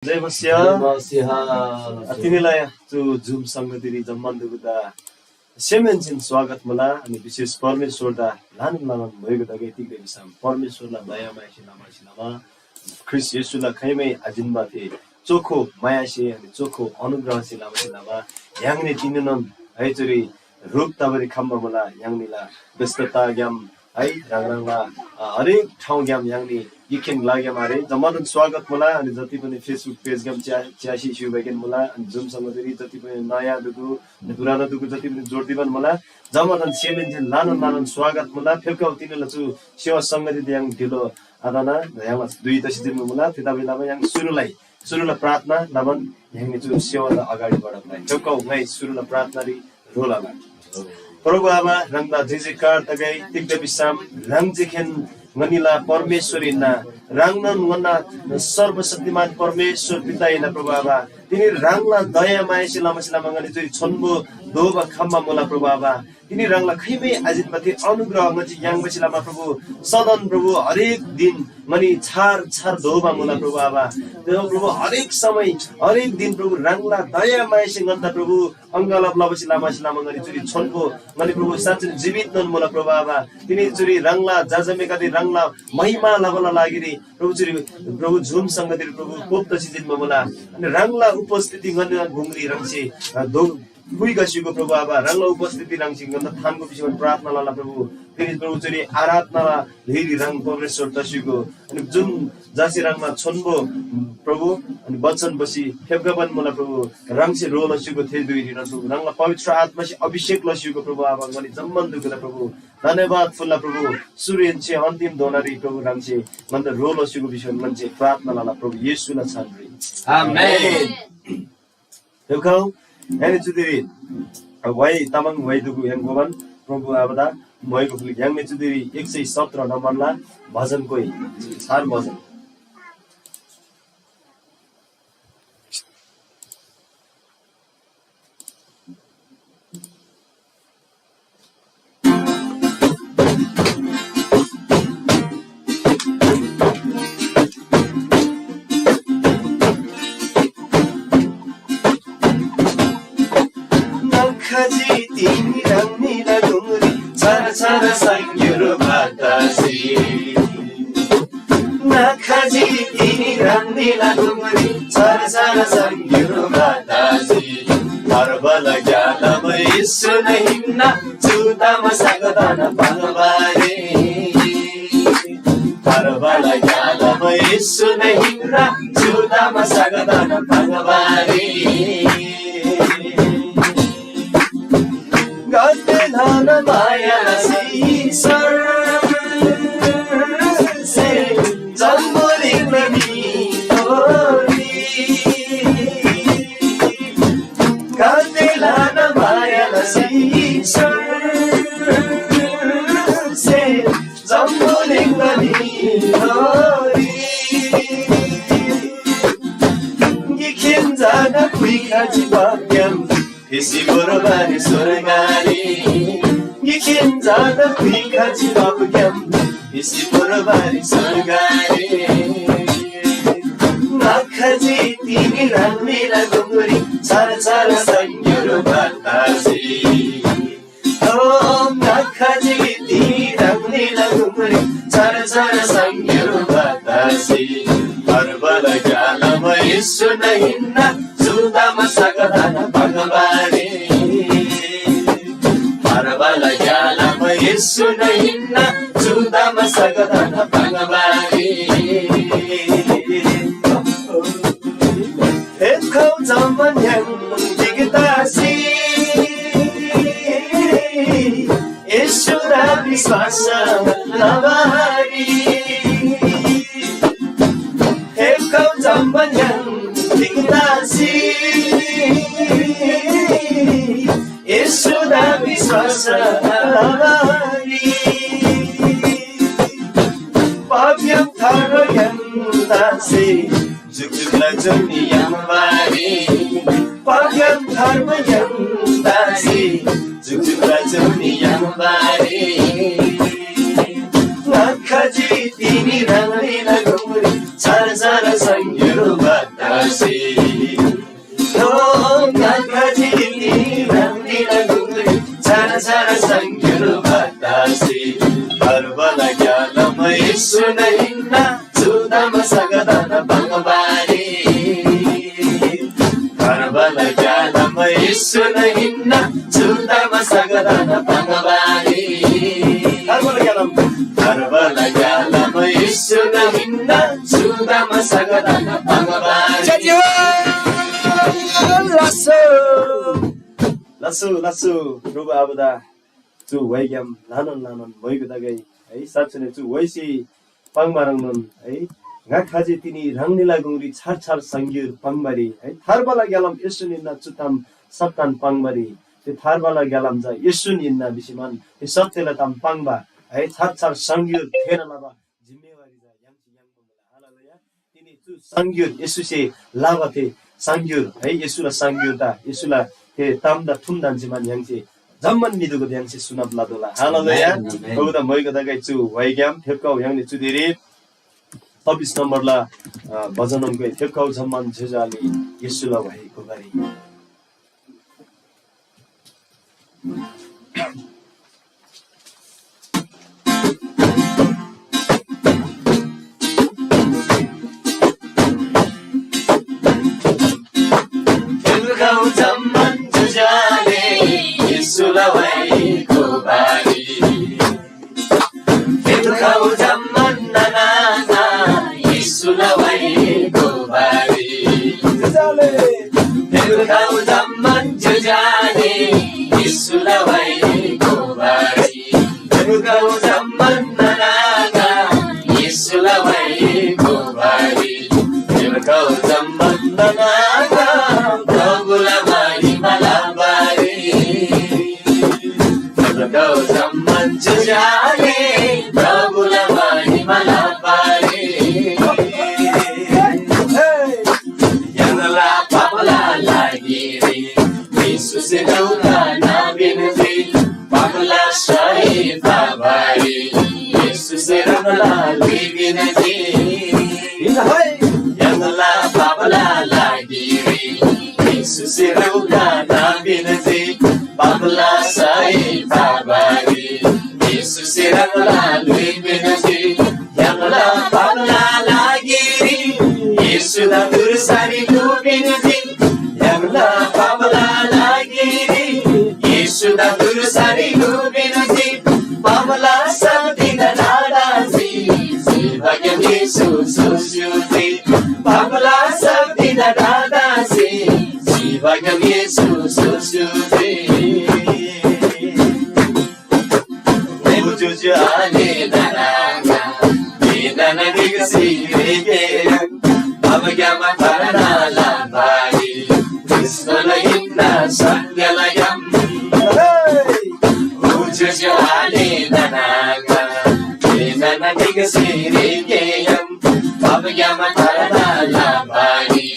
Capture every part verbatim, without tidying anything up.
जय मसीह। जय मसीह। आ, तिनीलाई चु जुम संगतिरी जम्मान दुगुदा सेमेन्‍सेन स्वागत मुला। अनि विशेष परमेश्‍वरदा ल्‍हानान ल्‍हानान म्‍हयगु तगै। तिग्‍दा भिसम परमेश्‍वरला दयामायासे लमासे लमा ख्रीष्‍ट येशूला खैमै आजिन्‍बा थे चोखो मायासे अनि चोखो अनुग्रहसे लमासे लमा य्‍हाङनी तिनीनोन है चुरी ह्रुप तबारी खम्‍बा मुला। य्‍हाङनीला व्यस्तताग्‍याम है ह्राङ ह्राङला, अ, हरेक ठाउँग्‍याम य्‍हाङनी गिकखेन ग्‍लाग्‍याम आरे जम्‍मादान स्वागत मुला। अनि जति पनि Facebook पेजग्‍याम च्या-, च्यासी स्‍युबागेन मुला, अनि जुम संगतिरी जति पनि नयाँ दुगु अनि पुरानो दुगु जति पनि जोड्दिबान मुला, जम्‍मादान सेमेन्‍सेन ल्‍हानान ल्‍हानान स्वागत मुला। फेप्‍खउ तिनीला चु सेवा संगति य्‍हाङ ढिलो आतना य्‍हाङला दुई तसी जिन्‍बा मुला। थेतबासेलमा य्‍हाङ सुरुलाई सुरुला प्रार्थना लबान य्‍हाङनी चु सेवादा अगाडि बढब लाइ। फेप्‍खउ ङाइ सुरुला प्रार्थनारी ह्रो लला। प्रभु आबा, ह्राङदा जयजयकार तगै। तिग्‍दा भिसम ह्राङ जेखेन ङनीला परमेश्‍वर हिन्‍ना। ह्राङनोन ङन्‍ना सर्वशक्तिमान परमेश्‍वर पिता हिन्‍ना प्रभु आबा। तिनी ह्राङला दयामायासे लमासे लमा ङनी चुरी छोन्‍बो दोबा खम्‍बा मुला प्रभु आबा। तिनी ह्राङला खैमै आजिन्‍बा थे अनुग्रह ङन्‍से याङ्बासे लमा प्रभु सदन प्रभु हरेक दिन ङनी छार छार दोबा मुला प्रभु आबा। तेरो प्रभु हरेक समय हरेक दिन प्रभु ह्राङला दयामायासे ङन्‍दा प्रभु अङ्गलाप लबासे लमासे लमा ङनी चुरी छोन्‍बो ङनी प्रभु साँच्‍चै जीवित नोन मुला प्रभु आबा। तिनी चुरी ह्राङला जजमेगदे ह्राङला महिमा लबाला लागिरी प्रभु चुरी प्रभु जुम संगतिरी प्रभु पोप तसी जिन्‍बा मुला। अनि ह्राङला उपस्थिति ङन्‍ना गुङरी ह्राङसे, अ, दो-, पुइगसीको प्रभु आबा, ह्राङला उपस्थिति ह्राङसे ङन्‍ना थान्‍गो भिसी प्रार्थना लला प्रभु। तिनी प्रभु चुरी आराधनाला ल्‍हुइरी ह्राङ परमेश्‍वर तसीको अनि जुन जासे ह्राङमा छोन्‍बो प्रभु अनि वचन बसी फेप्‍खबान मुला प्रभु। ह्राङसे ह्रो लसीको थे धुइरी प्रभु ह्राङला पवित्र आत्मासे अभिषेक लसीको प्रभु आबा ङनी जम्‍मान दुगुला प्रभु धन्‍यवाद फुल्‍ला प्रभु। सुरुहेन्‍से अन्तिम धोनारी प्रभु ह्राङसे ङन्‍दा ह्रो लसीको विषय ङन्‍से प्रार्थना लला प्रभु येशूला छानरी। आमेन। फेप्‍खउ य्‍हाङनी चुदिरी व्‍हाइ तामाङ व्‍हाइ दुगु य्‍हाङ गोबान प्रभु आबादा म्‍हाइगु फुल य्‍हाङनी चुदिरी एक सय सत्र नम्‍बरला भजन कोइ छार भजन। नखजी तिनी ह्राङनीला गुङरी छार छार साङ्‌युरो बातासी। नखजी तिनी ह्राङनीला गुङरी छार छार साङ्‌युरो बातासी। पर्वला ग्‍यालाम येशू नै हिन्‍ना, चु ताम सगतान पाङ्‌बारी। पर्वला ग्‍यालाम येशू नै हिन्‍ना, चु ताम सगतान पाङ्‌बारी। गाते ल्‍हाना माया लसी सर्से जम्‍बुलिङला म्‍हिथोरी। गाते ल्‍हाना माया लसी सर्से जम्‍बुलिङला म्‍हिथोरी। गिकखेन जाना पुइखजी पापग्‍याम फेसी भोर्बारी स्‍वर्गरी। गिकखेन जाना पुइखजी पापग्‍याम फेसी भोर्बारी स्‍वर्गरी। नखजी तिनी ह्राङनीला गुङरी छार छार साङ्‌युरो बातासी। ओ नखजी तिनी ह्राङनीला गुङरी छार छार साङ्‌युरो बातासी। पर्वला ग्‍यालाम येशू नै हिन्‍ना, चु ताम सगतान पाङ्‌बारी। पर्वला ग्‍यालाम येशू नै हिन्‍ना, चु ताम सगतान पाङ्‌बारी। फेप्‍खउ जम्‍मान य्‍हाङ गिक तसी येशूदा विश्‍वास लबारी। फेप्‍खउ जम्‍मान य्‍हाङ गिक तसी येशूदा विश्‍वास लबारी। पापग्‍याम थार्बा य्‍हाङ तासी जुकजुकला जुनी याङ्बारी। पापग्‍याम थार्बा य्‍हाङ तासी जुकजुकला जुनी याङ्बारी। नखजी तिनी ह्राङनीला गुङरी छार छार साङ्‌युरो बातासी। ङाखजी तिनी ह्राङनीला गुङरी छार छार सङ्ग्युर भत्तासी पर्वला ग्‍यालम येशून हिन्‍ना चुदम सगदन बङ्बारी। पर्वला ग्‍यालम येशून हिन्‍ना चुदम सगदन बङ्बारी। पर्वला ग्‍यालम, पर्वला ग्‍यालम येशून हिन्‍ना चुदम सगदन बङ्बारी। लासो, लासो, लासो, प्रभु आबादा चु व्‍हाइग्‍याम ल्‍हानान ल्‍हानान व्‍हाइगो तगै है। साँच्‍चीनै चु व्‍हाइसे पाङ्बा ह्रङ्नोन है। ङाखजी तिनी ह्राङनीला गुङरी छार छार सङ्ग्युर पाङ्बारी है। थार्बाला ग्‍यालम येशून हिन्‍ना चु ताम सत्‍तान पाङ्बारी। थे थार्बाला ग्‍यालम चा येशून हिन्‍ना भिसीमान थे सत्‍यला ताम पाङ्बा है। छार छार सङ्ग्युर थेःना लबा जिम्‍मेवारी चा य्‍हाङसे याङ्बा मुला। हालेलुया। तिनी चु सङ्ग्युर येशूसे लबा थे सङ्ग्युर है, येशूला सङ्ग्युरदा, येशूला थे तामदा थुम्‍दान जिम्‍मान य्‍हाङसे जम्‍मान म्‍हिदुगदे य्‍हाङसे सुनब लतोःला। हालेलुया। आमेन, आमेन। प्रभुदा मोइगो तगै चु व्‍हाइग्‍याम फेप्‍खउ य्‍हाङनी चुदिरी छब्बिस नम्‍बरला, अ, भजन ओन्‍गै फेप्‍खउ जम्‍मान ज्‍योज्‍यो आले येशूला व्‍हाइ गोबारी। फेप्‍खउ जम्‍मान ज्‍योज्‍यो आले येशूला व्‍हाइ गोबारी। फेप्‍खउ जम्‍मान नाना आङा येशूला व्‍हाइ गोबारी। फेप्‍खउ जम्‍मान ज्‍योज्‍यो आले येशूला व्‍हाइ गोबारी। फेप्‍खउ जम्‍मान नाना आङा येशूला व्‍हाइ गोबारी। फेप्‍खउ जम्‍मान नाना आङा प्रभुला महिमा लबारी। फेप्‍खउ जम्‍मान ज्‍योज्‍यो आले प्रभुला महिमा लबारी। य्‍हाङला पापला लागिरी येशूसे लौदा नाबिन्‍जी, पापला सय फाबारी येशूसे ह्राङला ल्‍हुइ पिन्‍जी। य्‍हाङला पापला लागिरी येशूसे लौदा नाबिन्‍जी, पापला सय फाबारी येशूसे ह्राङला ल्‍हुइ पिन्‍जी। य्‍हाङला पापला लागिरी येशूदा क्रुसरी लुपिन्‍जी। य्‍हाङला पापला लागिरी येशूदा क्रुसरी लुपिन्‍जी। पापला शक्तिदा नाडासी, सिबाग्‍याम येशू सोस्‍युजी। पापला शक्तिदा नाडासी, सिबाग्‍याम येशू सोस्‍युजी। ज्‍योज्‍यो आले नाना आङा, नाना ढिक्‍सी रेगे य्‍हाङ, पापग्‍याम थार्ना लबारी, कृष्‍णला हिन्‍ना सत्‍यला ग्‍याम। ज्‍योज्‍यो आले नाना आङा, नाना ढिक्‍सी रेगे य्‍हाङ, पापग्‍याम थार्ना लबारी,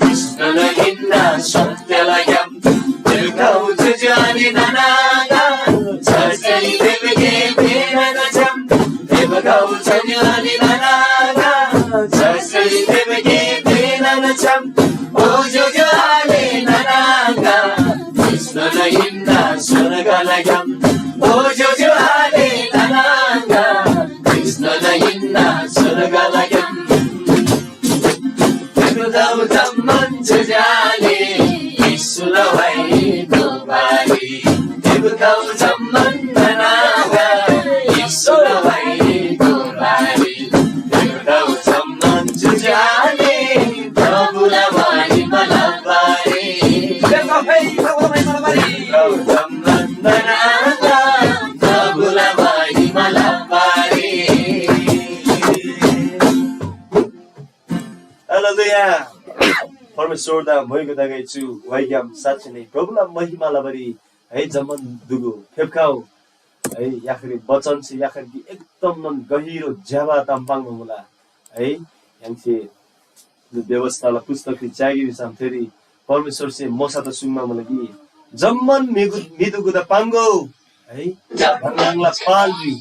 कृष्‍णला हिन्‍ना सत्‍यला ग्‍याम। फेप्‍खउ ज्‍योज्‍यो आले नाना आङा, चर्चरी फेप्‍गे थेःनान छ्‌याम। फेप्‍खउ ज्‍योज्‍यो आले नाना आङा, चर्चरी फेप्‍गे थेःनान छ्‌याम। ओ ज्‍योज्‍यो आले नाना आङा, कृष्‍णला हिन्‍ना स्‍वर्गला ग्‍याम। ओ ज्‍योज्‍यो आले नाना आङा, कृष्‍णला हिन्‍ना स्‍वर्गला ग्‍याम। फेप्‍खउ जम्‍मान ज्‍योज्‍यो आले येशूला व्‍हाइ गोबारी। फेप्‍खउ जम्‍मान नाना आङा येशूला व्‍हाइ गोबारी। फेप्‍खउ जम्‍मान ज्‍योज्‍यो आले प्रभुला महिमा लबारी। फेप्‍खउ जम्‍मान नाना आङा प्रभुला महिमा लबारी। हालेलुया। परमेश्‍वरदा मोइगो तगै चु व्‍हाइग्‍याम साँच्‍चै नै प्रभुला महिमा लबारी है जम्‍मान दुगु फेप्‍खउ है। याखरी वचनसे याखरी एकदम नन गहिरो ज्‍यबा ताम पाङ्बा मुला है। य्‍हाङसे व्यवस्थाला पुस्तकरी च्‍यागे भिसम थेरी परमेश्‍वरसे मोशादा सुङ्बा मुला कि जम्‍मान म्‍हिगु म्‍हिदुगुदा पाङ्‍गो है, ह्राङला पालरी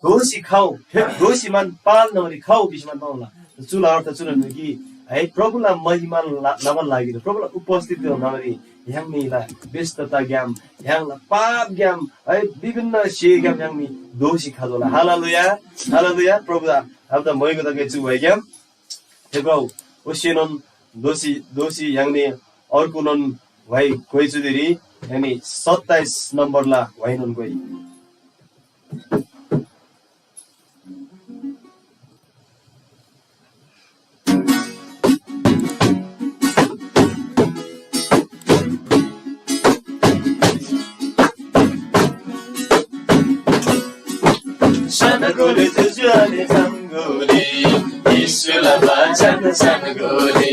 दोःसी खउ, फेप दोःसी मान पाल न्‍हङरी खउ भिसी मान पाङ्ला। चुला अर्थ चुनोन कि है, प्रभुला महिमा ला-, लबाला लागि र प्रभुला उपस्थितिला न्‍हङरी य्‍हाङनीला व्यस्तताग्‍याम, य्‍हाङला पापग्‍याम, है, विभिन्न स्‍हेग्‍याम य्‍हाङनी दोःसी खतोःला। Hallelujah, hallelujah. प्रभुदा आबा मैगो तगै चु व्‍हाइग्‍याम। हे प्रभु, ओसेनोन दोःसी, दोःसी य्‍हाङनी अर्गुनोन व्‍हाइ कोइ चुदिरी य्‍हाङनी सत्ताइस नम्बरला व्‍हाइनोन कोइ। सनगोले जुजु अनि सनगोले, येशूला वचन सनगोले,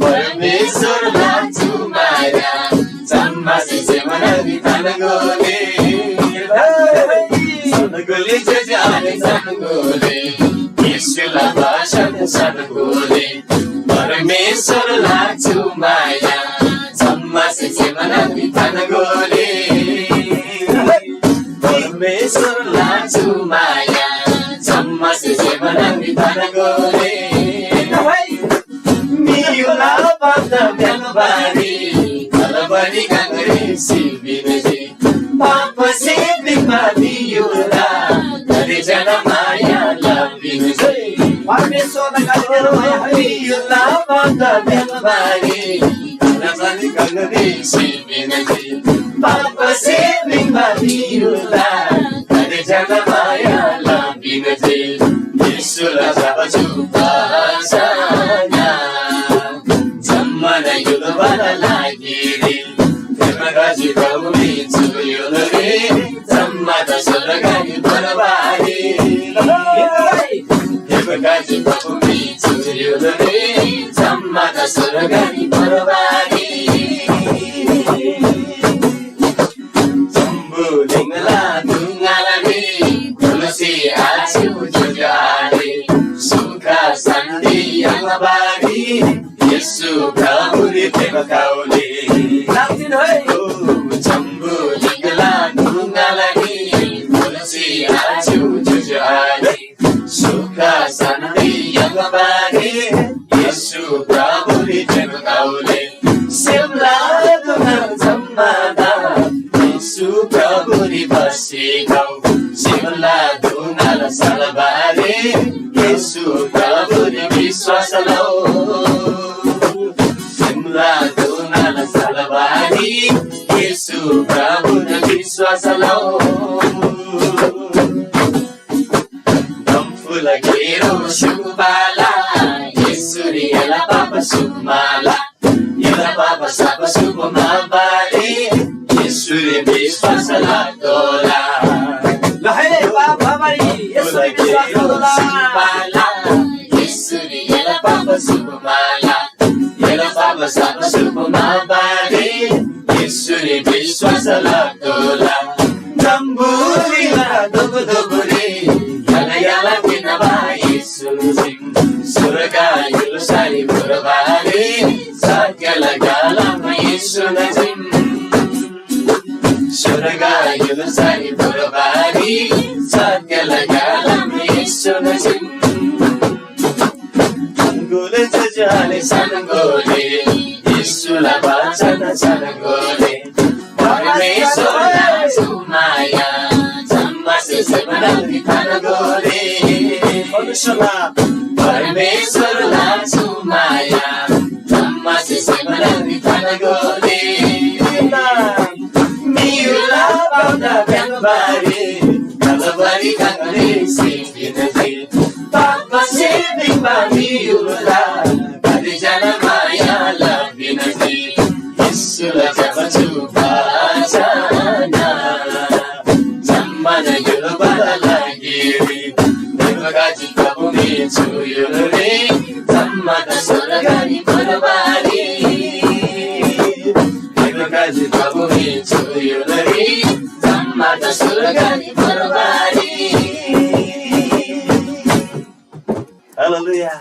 परमेश्‍वरला चु माया, जम्‍मासे जेमन अनि सनगोले। सनगोले जुजु अनि सनगोले, येशूला वचन सनगोले, परमेश्‍वरला चु माया, जम्‍मासे जेमन अनि सनगोले। परमेश्‍वरला चु माया, जम्‍मासे जेमन अनि सनगोले। मियुला पाता ब्याङबारी, कलबरी गंगरी सिबिनजी। पापसे बिमा मियुला, कले जना माया लबिनजी। परमेश्‍वरला गाली तेरो माया है। मियुला पाता ब्याङबारी, कलबरी गंगरी सिबिनजी। पापसे बिमा मियुला, कले जना माया लबिनजी। येशूला जब चु पासाना, जम्‍मान युलबाला लागिरी, फेमगाजी प्रभु मी चु युलरी, जम्‍मा त स्वर्गरी बरबारी। फेमगाजी प्रभु मी चु युलरी, जम्‍मा त स्वर्गरी बरबारी। जम्‍बुलिङला ढुङ्गाला मी तुलसी आछु जुजु आले, सुख शान्ति याङबारी, येशू प्रभुरी फेमकाउली। नाचिन है। ओ जम्‍बुलिङला ढुङ्गाला मी तुलसी आछु जुजु आले, सुख शान्ति याङबारी, येशू प्रभुरी फेमकाउली। सेमला दुना जम्‍मादा, येशू प्रभुरी बसी गौ। सेमला दुनाला सलबारी, येशू प्रभुरी विश्‍वास लौ। सेमला दुनाला सलबारी, येशू प्रभुरी विश्‍वास लौ। दम्‍फुला गेरो सुबाला, येशूरी एला पाप सुमाला। एला पाप साप सुमाबारी, येशूरी विश्‍वास लाग्‍तोला। लहरे पाप हमारी, येशूरी विश्‍वास लाग्‍तोला। सुबाला, येशूरी एला पाप सुमाला। एला पाप साप सुमाबारी, येशूरी विश्‍वास लाग्‍तोला। जम्‍बुलिङला दुबुदुबुरी, याला याला पिन्‍बा येशूजी। स्‍वर्ग य्‍हुल्‍सारी भोरबारी, सत्‍यला ग्‍यालाम येशूजी। स्‍वर्ग य्‍हुल्‍सारी भोरबारी, सत्‍यला ग्‍यालाम येशूजी। सनगोले जुजु आले सनगोले, येशूला वचन सनगोले। परमेश्‍वरला चु माया, जम्‍मासे जेमन अनि सनगोले। परमेश्‍वरला, परमेश्‍वरला चु माया, जम्‍मासे जेमन अनि सनगोले। मियुला पाउँदा ब्याङबारी, कलबरी गंगरी सिबिनजी। पापसे बिमा मियुला, कति जना माया लबिनजी। येशूला जब चु बाचाना, जम्‍मान य्‍हुलबाला लागिरी। देवकाजी प्रभु मी चु य्‍हुलरी, जम्‍मा त स्‍वर्गरी बरबारी। देवकाजी प्रभु मी चु य्‍हुलरी, जम्‍मा त स्‍वर्गरी बरबारी। हालेलुया।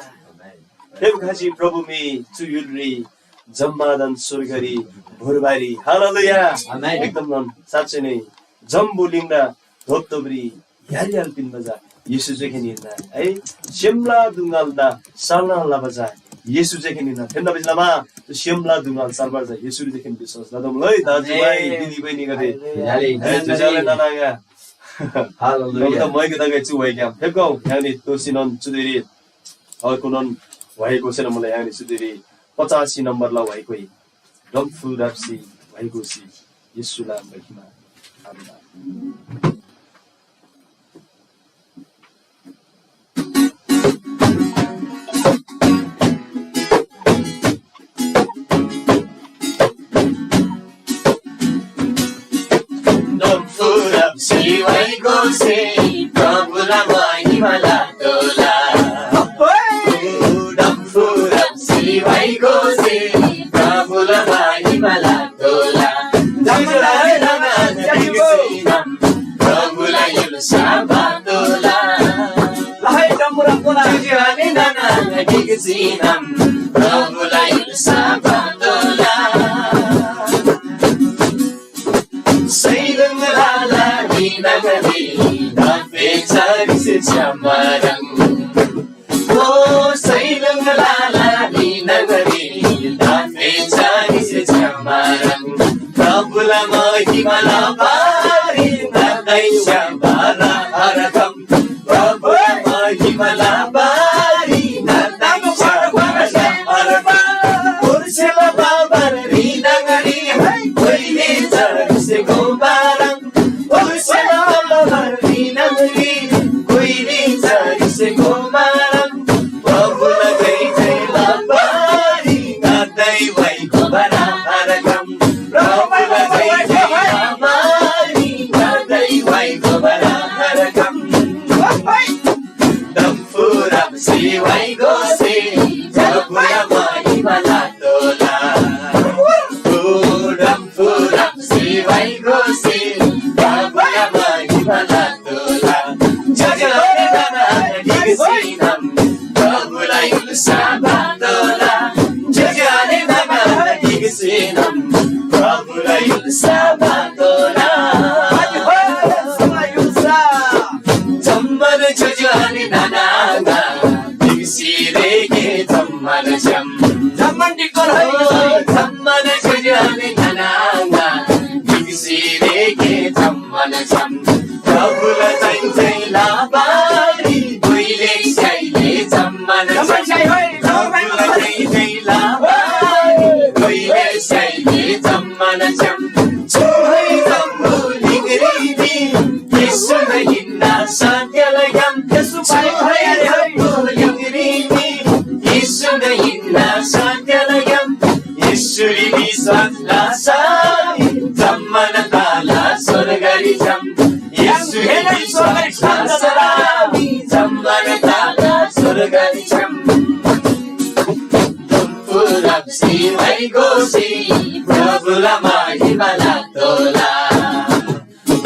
देवकाजी प्रभु मी चु य्‍हुलरी जम्‍मादान स्‍वर्गरी भोरबारी। हालेलुया। आमेन। एकदम नन साँच्चै नै जम्‍बुलिङदा धोपधोपरी यार यार पिन्‍बा जा। येशू जेखेन हिन्‍ना है। सेमला दुङालदा साल्‍ना लबा चा येशू जेखेन हिन्‍ना। थेन्‍दा भिजलामा सेमला दुङाल साल्‍बार चा येशूरी जेखेन विश्‍वास लदोम लै दाजुभाइ दिदी बहिनीगदे। हालेलुया। है, ज्‍योज्‍यो आले नाना आङा। हालेलुया। मै गदगै चु वइग्‍याम फेप्‍गौ। य्‍हाङनी दोःसीनोन चुदिरी अर्गुनोन वइ गोसेन मुला। य्‍हाङनी चुदिरी पचासी नम्‍बरला वइ गोइ। डम्‍फु राप्‍सी वइ गोसी येशूला महिमा। आमेन। डम्‍फु राप्‍सी वइ गोसे प्रभुला महिमा लतोःला। डम्‍फु राप्‍सी वइ गोसे प्रभुला महिमा लतोःला। जम्‍मान प्रभुला य्‍हुल्‍सा बातोःला। लहै डम्‍फु राप्‍तोःला। ज्‍योज्‍यो आले नाना गिकसिनम प्रभुला य्‍हुल्‍सा बातोःला। सैलुङ लाला नी नगरी दाफे चारिसे च्‍यामारङ। ओ सैलुङ लाला नी नगरी दाफे चारिसे च्‍यामारङ। प्रभुला महिमाला बारी नदै स्‍याबाला हरकम। प्रभुला महिमाला बारी नदै स्‍याबाला हरकम। पुरुषला बाबर री नगरी है कोइले चारिसे गोबारङ। डम्‍फु राप्‍सी वइ गोसे प्रभुला महिमा लतोःला। ओ डम्‍फु राप्‍सी वइ गोसे प्रभुला महिमा लतोःला। ज्‍योज्‍यो आले नाना गिकसिनम प्रभुला य्‍हुल्‍सा बातोःला। ज्‍योज्‍यो आले नाना गिकसिनम प्रभुला य्‍हुल्‍सा बातोःला। जम्‍मान ज्‍योज्‍यो आले नाना आङा गिकसी रेगे जम्‍मान छ्‌याम। जम्‍मान ढिक्‍कर है। जम्‍मान ज्‍योज्‍यो आले नाना आङा गिकसी रेगे जम्‍मान छ्‌याम। प्रभुला जय जय लबारी धुइले स्‍याइले जम्‍मान छ्‌याम। प्रभुला जय जय लबारी धुइले स्‍याइले जम्‍मान छ्‌याम। चुहै जम्‍बुलिङरी मी येशून हिन्‍ना सत्‍यला ग्‍याम। चुहै जम्‍बुलिङरी मी येशून हिन्‍ना सत्‍यला ग्‍याम। येशूरी विश्‍वास लसा मी जम्‍मान तला स्‍वर्गरी छ्‌याम। येशूरी विश्‍वास लसा मी जम्‍मान तला स्‍वर्गरी छ्‌याम। डम्‍फु राप्‍सी वइ गोसी प्रभुला महिमा लतोःला।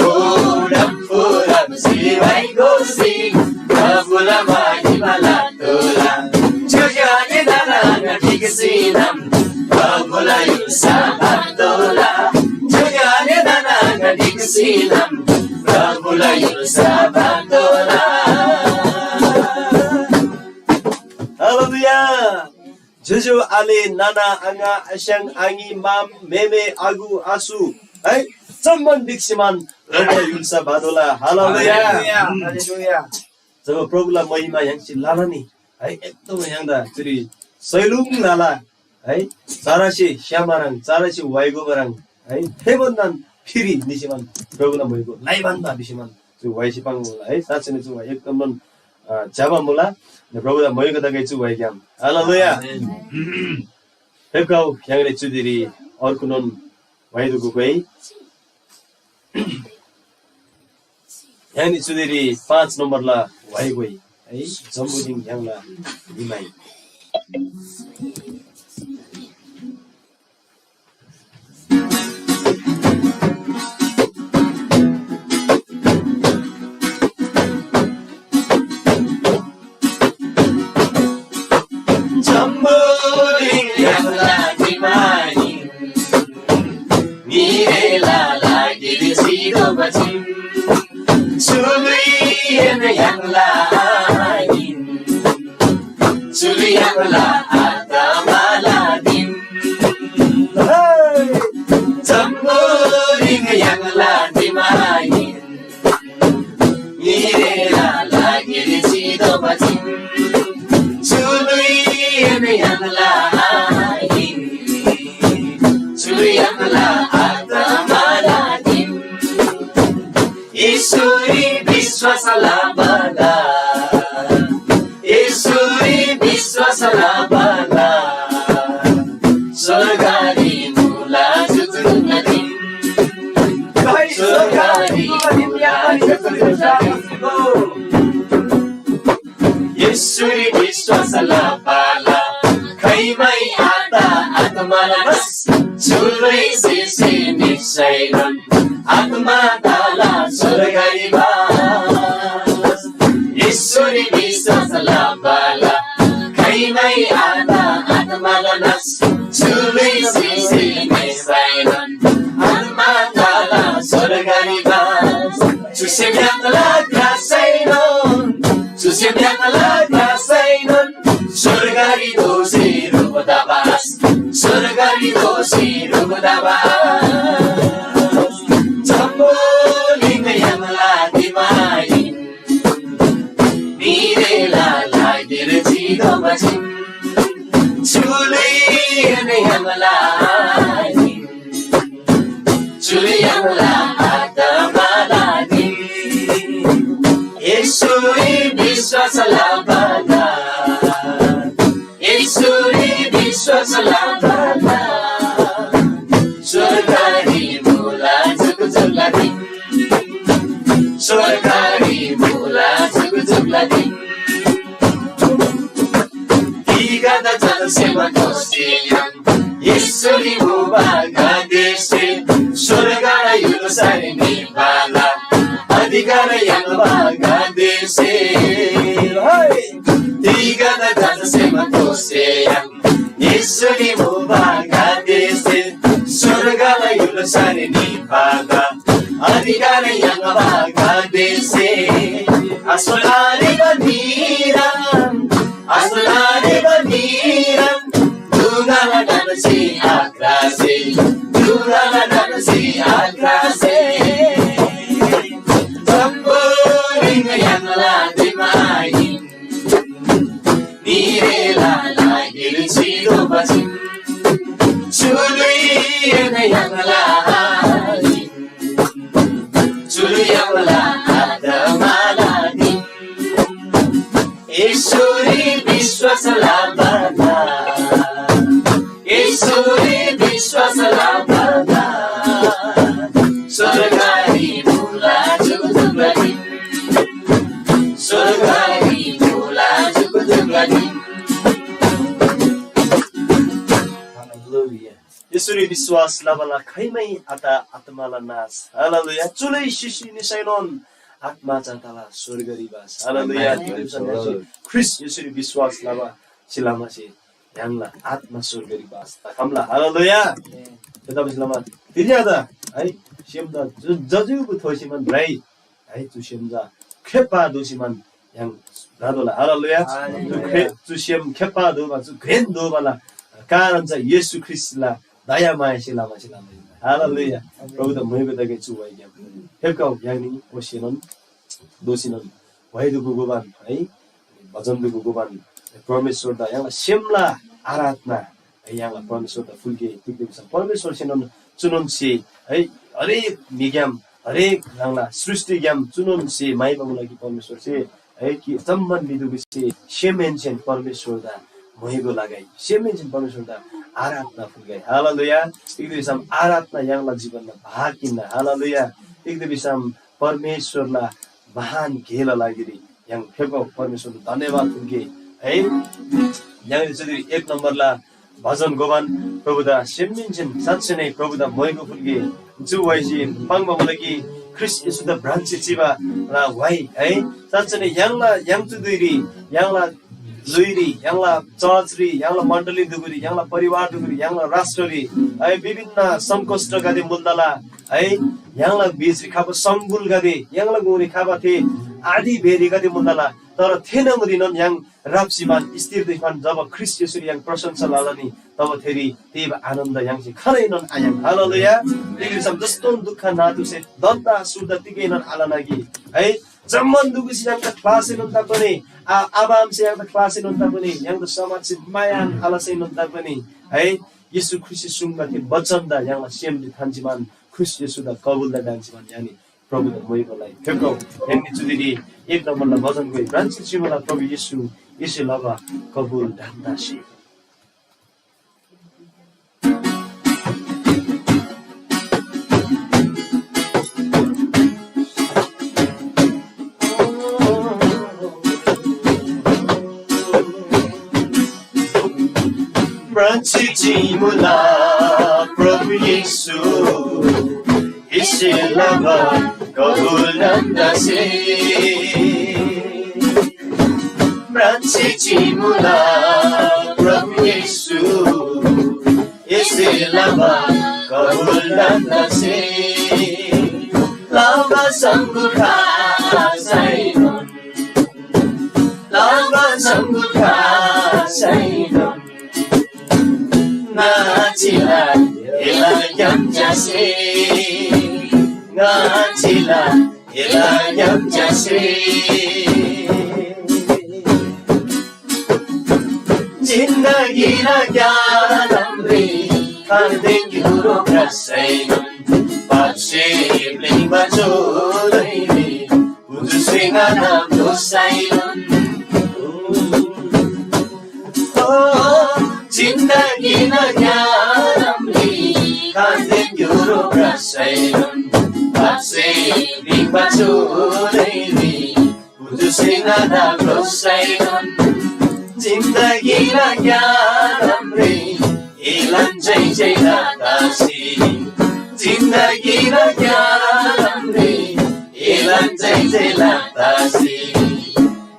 ओ डम्‍फु राप्‍सी वइ गोसी प्रभुला महिमा लतोःला। ज्‍योज्‍यो आले नाना आङा गिकसिनम प्रभुला य्‍हुल्‍सा बातोःला। ज्‍योज्‍यो आले नाना आङा गिकसिनम प्रभुला य्‍हुल्‍सा बातोःला। हालेलुया। ज्‍योज्‍यो आले नाना आङा आस्‍याङ आङी माम मेमे आगु आसु है जम्‍मान ढिक्‍सीमान प्रभुला य्‍हुल्‍सा बातोःला। हालेलुया। हालेलुया। हालेलुया। जब प्रभुला महिमा य्‍हाङसे लला नि है एकदम य्‍हाङदा चुरी सैलुङ लला है चारासे स्‍यामारङ चारासे वाइगोबारङ है थेभन्‍दान फिरी निसेमान प्रभुला महिमा लाइबान्‍दा भिसेमान चु वाइसे पाङ्बा मुला है। साँच्‍चीनै चु वाइ एकदमन अ, ज्‍यबा मुला। प्रभुदा मोइगो तगै चु वाइग्‍याम। हालेलुया। आमेन। फेप्‍खउ य्‍हाङनी चुदिरी अर्गुनोन वाइदुगु गोइ। य्‍हाङनी चुदिरी पाँच नम्‍बरला वाइ गोइ है जम्‍बुलिङ य्‍हाङला निमाइ। जम्‍बुलिङ य्‍हाङला निमाइ, न्‍हीरेला लागिरी सिधोबा चीम। चु ल्‍हुइएन य्‍हाङला लाबाला स्वर्गरी मुला जुजुना दिन। स्वर्गरी मुला जुजुना दिन। येशूरी विश्वास लबाला खैमै आता आत्माला नाश। चुलै सिसी निसैनोन आत्मा तला स्वर्गरी बास। येशूरी विश्वास लबाला खैमै आता आत्माला नाश। चुलै सिसी निसैनोन आत्मा तला स्वर्गरी बास। चुसे म्‍याङ्ला ग्रासैनोन, चुसे म्‍याङ्ला ग्रासैनोन, स्वर्गरी दोःसी ह्रुप तबास, स्वर्गरी दोःसी ह्रुप तबास। जम्‍बुलिङ य्‍हाङला दिमाइन, नीरेला लागिर चिदो बचिन, चुलैन य्‍हाङला आहिन। चुल य्‍हाङला आत्माला दिन। येशूरी विश्वास लबाला, येशूरी विश्वास लबाला, स्वर्गरी मुला जुगजुगला दिन। स्वर्गरी मुला जुगजुगला दिन। तिगदा जलसेमा दोस्ती येशूरी मुबा गादेसे स्वर्गला य्‍हुल्‍सारी निबाला अधिकार याङ्बा गादेसे। तिगदा जलसेमा दोस्ती येशूरी मुबा गादेसे स्वर्गला य्‍हुल्‍सारी निबाला अधिकार याङ्बा गादेसे। असलारी बनिरम, असलारी बनिरम, दुगाला डनसी आक्रासे, दुगाला डनसी आक्रासे। जम्‍बुलिङ य्‍हाङला दिमाइन, नीरेला लागिर चिदो बचिन। चुलुइ य्‍हाङला आहिन। चुलुइ य्‍हाङला आत्माला दिन। येशूरी विश्वास लबाला, येशूरी विश्वास लबाला, स्वर्गरी मुला जुगजुगला दिन। स्वर्गरी मुला जुगजुगला दिन। हालेलुया। येशूरी विश्वास लबाला खैमै आता आत्माला नाश। हालेलुया। चुलै सिसी निसैनोन आत्मा चा तला स्वर्गरी बास। हालेलुया। आमेन। ख्रीष्‍ट येशूरी विश्वास लबा सिलामासे य्‍हाङला आत्मा स्वर्गरी बास तखम्‍ला। हालेलुया। थेतबासेलमा तिनी आदा है सेमदा ज-, जजुगु थोसीमान राइ है, चु सेम चा खेप्‍बा दोसीमान य्‍हाङ भ्रतोःला। हालेलुया। हालेलुया। चु खे-, चु सेम खेप्‍बा दोबा, चु घ्रेन दोबाला कारण चा येशू ख्रीष्‍टला दयामायासे लमा सिलामा। हालेलुया। प्रभुदा मुइको तगे चु वाइग्‍याम। फेप्‍खउ य्‍हाङनी ओसेनोन दोसीनोन वाइदु गुगुबान है, भजन दुगु गुबान परमेश्‍वरदा य्‍हाङला सेमला आराधना है, य्‍हाङला परमेश्‍वरदा फुल्‍गे। तिग्‍दा भिसम परमेश्‍वरसेनोन चुनोन स्‍हे है, हरेक म्‍हिग्‍याम, हरेक ह्राङला सृष्‍टिग्‍याम चुनोन स्‍हे माइबा मुला कि परमेश्‍वरसे है, कि जम्‍मान म्‍हिदुगुसे सेमहेन्‍सेन परमेश्‍वरदा मोइगो लगै, सेमहेन्‍सेन परमेश्‍वरदा आराधना फुल्‍गै। हालेलुया। तिग्‍दा भिसम आराधना य्‍हाङला जीवनला भाग हिन्‍ना। हालेलुया। तिग्‍दा भिसम परमेश्‍वरला महान गेला लागिरी य्‍हाङ फेप्‍गो परमेश्‍वरदा धन्‍यवाद फुल्‍गे है। य्‍हाङसे चुदिरी एक नम्‍बरला भजन गोबान प्रभुदा सेमहेन्‍सेन साँच्‍चै नै प्रभुदा मोइगो फुल्‍गे। चु व्‍हाइसे पाङ्बा मुला कि ख्रीष्‍ट येशूदा भ्रान्‍सी चिबा ला व्‍हाइ है। साँच्‍चै नै य्‍हाङला, य्‍हाङ चु धुइरी, य्‍हाङला ल्‍हुइरी, य्‍हाङला चर्चरी, य्‍हाङला मण्‍डली दुगुरी, य्‍हाङला परिवार दुगुरी, य्‍हाङला राष्ट्ररी, है, विभिन्न सङ्कष्टगदे मुल्‍दाला, है, य्‍हाङला बीचरी खबा सङ्गुलगदे, य्‍हाङला गुङरी खबा थे आँधी भेरीगदे मुल्‍दाला, तर थे न्‍हङरीनोन य्‍हाङ राप्‍सीमान, स्थिर देखिमान जब ख्रीष्‍ट येशूरी य्‍हाङ प्रशंसा लला नि, तब थेरी तेब आनन्द य्‍हाङसे खालैनोन आयाङ्। हालेलुया। तिग्‍दा भिसम जस्तोन दुःख नातुसे दन्‍दा सुर्दा तिगैनोन आलना कि, है, जम्‍मान दुगुसे य्‍हाङदा ख्‍लासैनोन तापनि, आ-, आबा आमासे य्‍हाङदा ख्‍लासैनोन तापनि, य्‍हाङदा समाजसे माया आलसैनोन तापनि, है, येशू ख्रीष्‍टसे सुङ्बा थे वचनदा य्‍हाङला सेमरी थान्‍सीमान, ख्रीष्‍ट येशूदा कबुलदा ढन्‍सीमान, य्‍हाङनी प्रभुदा मोइबालाई फेप्‍गो। य्‍हाङनी चुदिरी एक नम्‍बरला वचन गोइ, भ्रान्‍सी चिमुला प्रभु येशू, येशू लबा कबुल धन्‍दासे। म्राङ्सी चिमुला प्रभु येशू, एसे लबा कबुल धन्‍दासे। म्राङ्सी चिमुला प्रभु येशू, एसे लबा कबुल धन्‍दासे। लबा सङ्गुखा सैनोन, लबा सङ्गुखा सैनोन। ङाचिला एला ग्‍याम च्‍यासे, ङाचिला एला ग्‍याम च्‍यासे। जिन्दगीला ग्‍यालामरी खान्‍देन ग्‍युरो भ्रसैनोन, पापसे प्‍लिङ्बा चोरैरी उजुसे ङादा दोसैनोन। ओ, जिन्दगीला ग्‍यालामरी खान्‍देन ग्‍युरो भ्रसैनोन, पापसे प्‍लिङ्बा चोरैरी उजुसे ङादा दोसैनोन। जिन्दगीला ग्‍यालामरी एलान जय जयला तासी, जिन्दगीला ग्‍यालामरी एलान जय जयला तासी।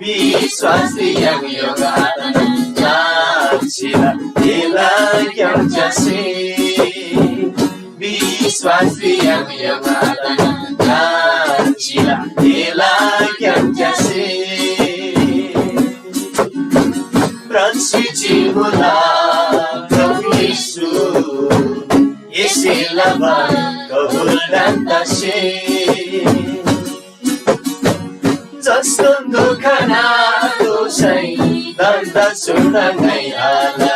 विश्‍वासरी य्‍हाङ योगा आतना नाचिला एला ग्‍याम च्‍यासे। विश्‍वासरी य्‍हाङ योगा आतना नाचिला एला ग्‍याम च्‍यासे। म्राङ्सी चिमुला प्रभु येशू, एसे लबा कबुल धन्‍दासे। जस्तो दुःख नादोसै धन्‍दा सुर्दा ङाइ आला,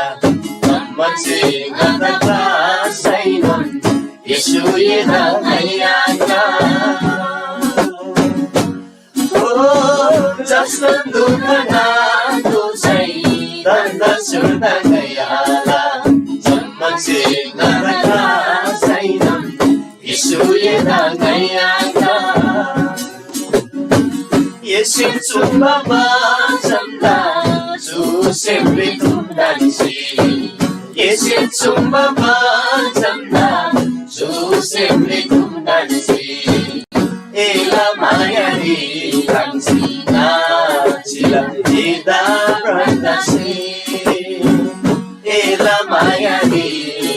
जम्‍मासे ङादा क्रासैनोन येशू एदा ङाइ आला। ओ, जस्तो दुःख नादोसै धन्‍दा सुर्दा ङाइ आला, जम्‍मासे ङादा क्रासैनोन येशू एदा ङाइ आला। येशूसे चुङ्बा बचनदा चुसे मृत्युम ढन्‍सी, येशूसे चुङ्बा बचनदा चुसे मृत्युम ढन्‍सी, एला मायारी ढन्‍सी नाचिला एदा भ्रतसे। एला मायारी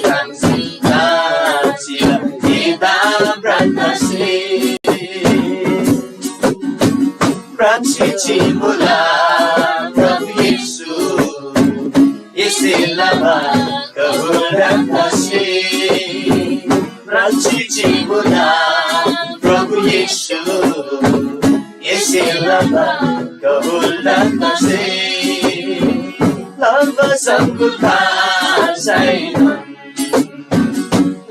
ढन्‍सी नाचिला एदा भ्रतसे। म्राङ्सी चिमुला प्रभु येशू, एसे लबा कबुल धन्‍दासे। म्राङ्सी चिमुला प्रभु येशू, एसे लबा कबुल धन्‍दासे। लबा सङ्गुथा सैनोन,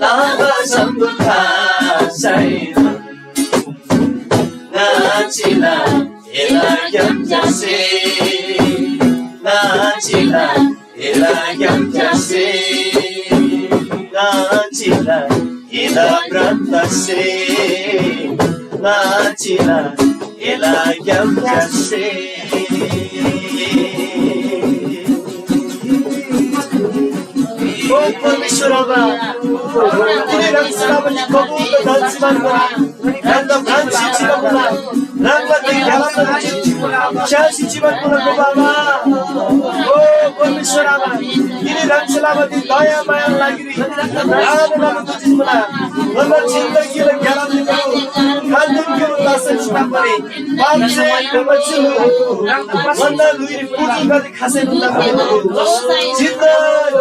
लबा सङ्गुथा सैनोन। ङाचिला एला ग्‍याम च्‍यासे, ङाचिला एला ग्‍याम च्‍यासे, ङाचिला एला भ्रतसे, ङाचिला एला ग्‍याम च्‍यासे। ओ परमेश्‍वर आबा, तिनी ह्राङसे लबा नी कबुल धन सिमान बना। ह्राङदा भ्रान्‍सी चिबा मुला, ह्राङला ती ग्‍यालामला च्‍यासी चिबा मुला प्रभु आबा। ओ परमेश्‍वर आबा, तिनी ह्राङसे लबा ती दया मायाला लागिरी आराधना लबा तुझी मुला। ङन्‍ना जिन्दगीला ग्‍यालामरी प्रभु, खान्‍देन ग्‍युरो तसै चिताम्‍बरी, पापसे ङन्‍ना लुइरी पुजुल गर्दी खसै नुन्‍ना प्रभु। जिन्‍दा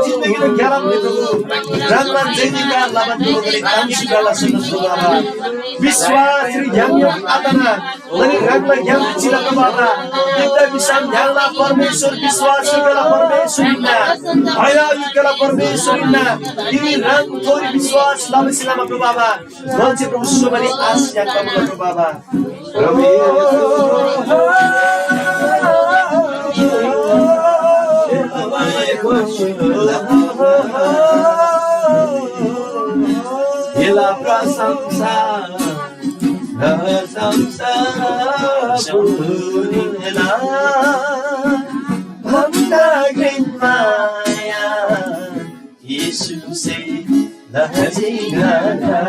जिन्दगीला ग्‍यालामरी प्रभु, ह्राङला जयजयकार लबा प्रभु, ताम्‍सी काला सुन्‍नु प्रभु आबा। विश्‍वासरी य्‍हाङ य्‍हाङ आतना, अनि ह्राङला ग्‍याम चिला प्रभु आबा। तिग्‍दा भिसम य्‍हाङला परमेश्‍वर विश्‍वास योग्‍यला परमेश्‍वर हिन्‍ना, दया योग्‍यला परमेश्‍वर हिन्‍ना। तिनी ह्राङथोरी विश्‍वास लबासे लमा प्रभु आबा, ङन्‍से प्रभु सोबारी आश याङ्बा मुला प्रभु आबा। प्रभु येशू। एला प्रशंसा, प्रशंसा जम्‍बुलिङला भन्‍दा घ्रेन माया येशूसे लजी ङादा।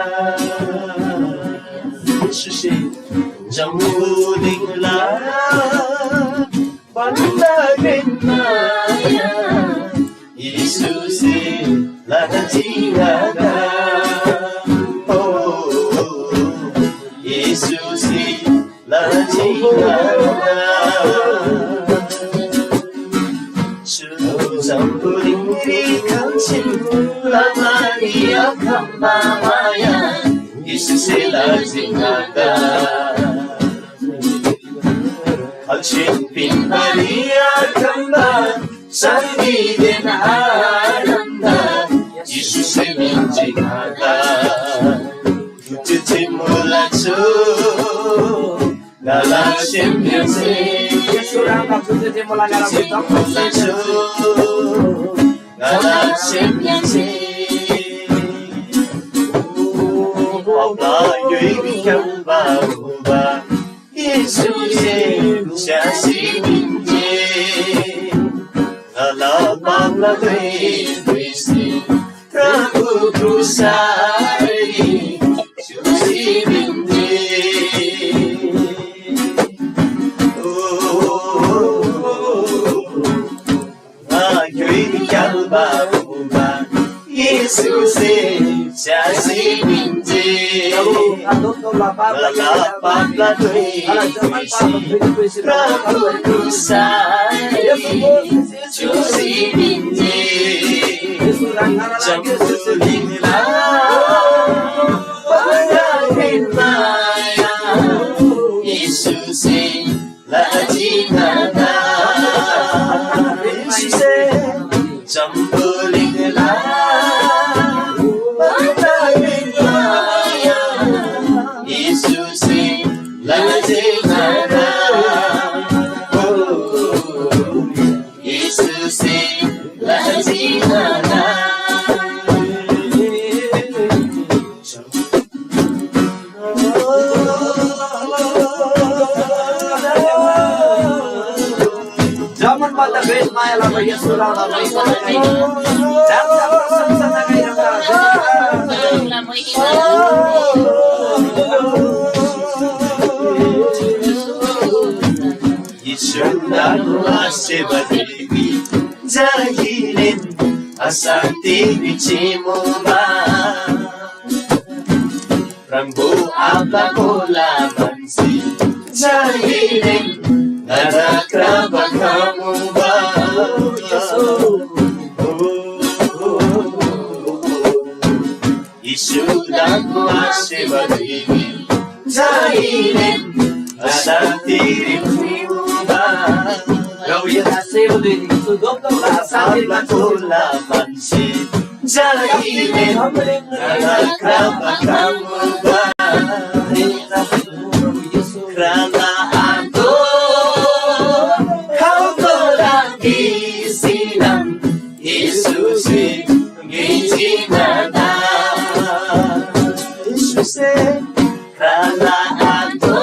येशूसे जम्‍बुलिङला भन्‍दा घ्रेन माया येशूसे लजी ङादा। ओ, येशूसे लजी ङादा। चु जम्‍बुलिङरी खम्‍सीन लबारी आखम्‍बा माया येशूसे लजी ङादा। खल्‍सीन पिन्‍बारी आखम्‍बा शान्‍तिदेन आनन्‍द येशूसे पिन्‍जी ङादा। चुचे मुला छु ङाला सेमहेन्‍से। येशू ह्राङला चुचे मुला ङाला चुचे मुला छु ङाला सेमहेन्‍से। पापला य्‍हुइरी ख्‍याङ्बा मुबा येशूसे स्‍यासी पिन्‍जी। ङाला पापला धुइ धुइसी प्रभु क्रुसरी च्‍युसी पिन्‍जी। ओ, ङा य्‍हुइरी क्‍याल्‍बा मुबा येशूसे स्‍यासी पिन्‍जी। ङाला पापला धुइ प्रभु क्रुसरी च्‍युसी पिन्‍जी। जम्‍बुलिङला भन्‍दा घ्रेन माया येशूसे लजी ङादा। येशूसे जम्‍बुलिङला भन्‍दा घ्रेन माया येशूसे लजी ङादा। ओ, येशूसे लजी ङादा। जम्‍मान भन्‍दा घ्रेन माया लबा येशू ह्राङला महिमा। येशूला सेवा देवी जाहिरेन अशान्‍ति बिचीमुबा। प्रभु आपला कोला भन्‍सी जाहिरेन ङादा क्राबा खमुबा। येशूला सेवा देवी जाहिरेन अशान्‍ति बिचीमुबा। रौया सेवा देवी सुदोप्‍तोला अशान्‍ति कोला भन्‍सी जाहिरेन ङादा क्राबा खमुबा। क्राला आतो खौतोला गिसिनम येशूसे ङिजी ङादा। येशूसे क्राला आतो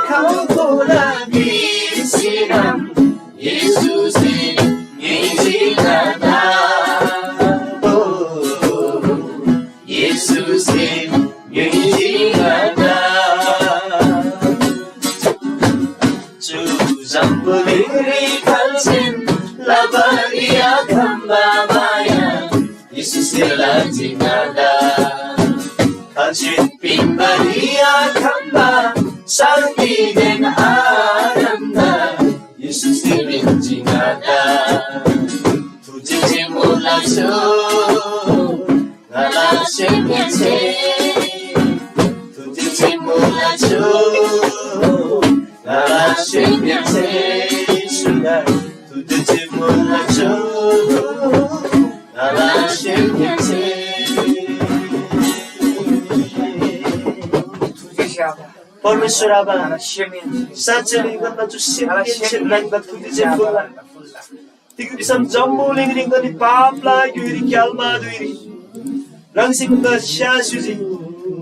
खौतोला गिसिनम येशूसे ङिजी ङादा। ओ, येशूसे ङिजी ङादा। चु जम्‍बुलिङरी खल्‍सीन लबारी आखम्‍बा माया येशूसे लजी ङादा। खल्‍सीन पिन्‍बारी आखम्‍बा शान्‍तिदेन आनन्‍द येशूसे पिन्‍जी ङादा। थुजेछे मुला छु ङाला सेमहेन्‍से। थुजेछे मुला छु ङाला सेमहेन्‍से। सुना थुजेछे मुला छु ङाला सेमहेन्‍से। परमेश्‍वर आबा, साँच्‍चै नै ङन्‍ना चु सेमहेन्‍से ब्‍लइङदा थुजेछे मुला। तिग्‍दा भिसम जम्‍बुलिङरी ङनी पापला ग्‍योइरी क्‍याल्‍मा धुइरी ह्राङसे ङन्‍दा स्‍यास्‍युजी।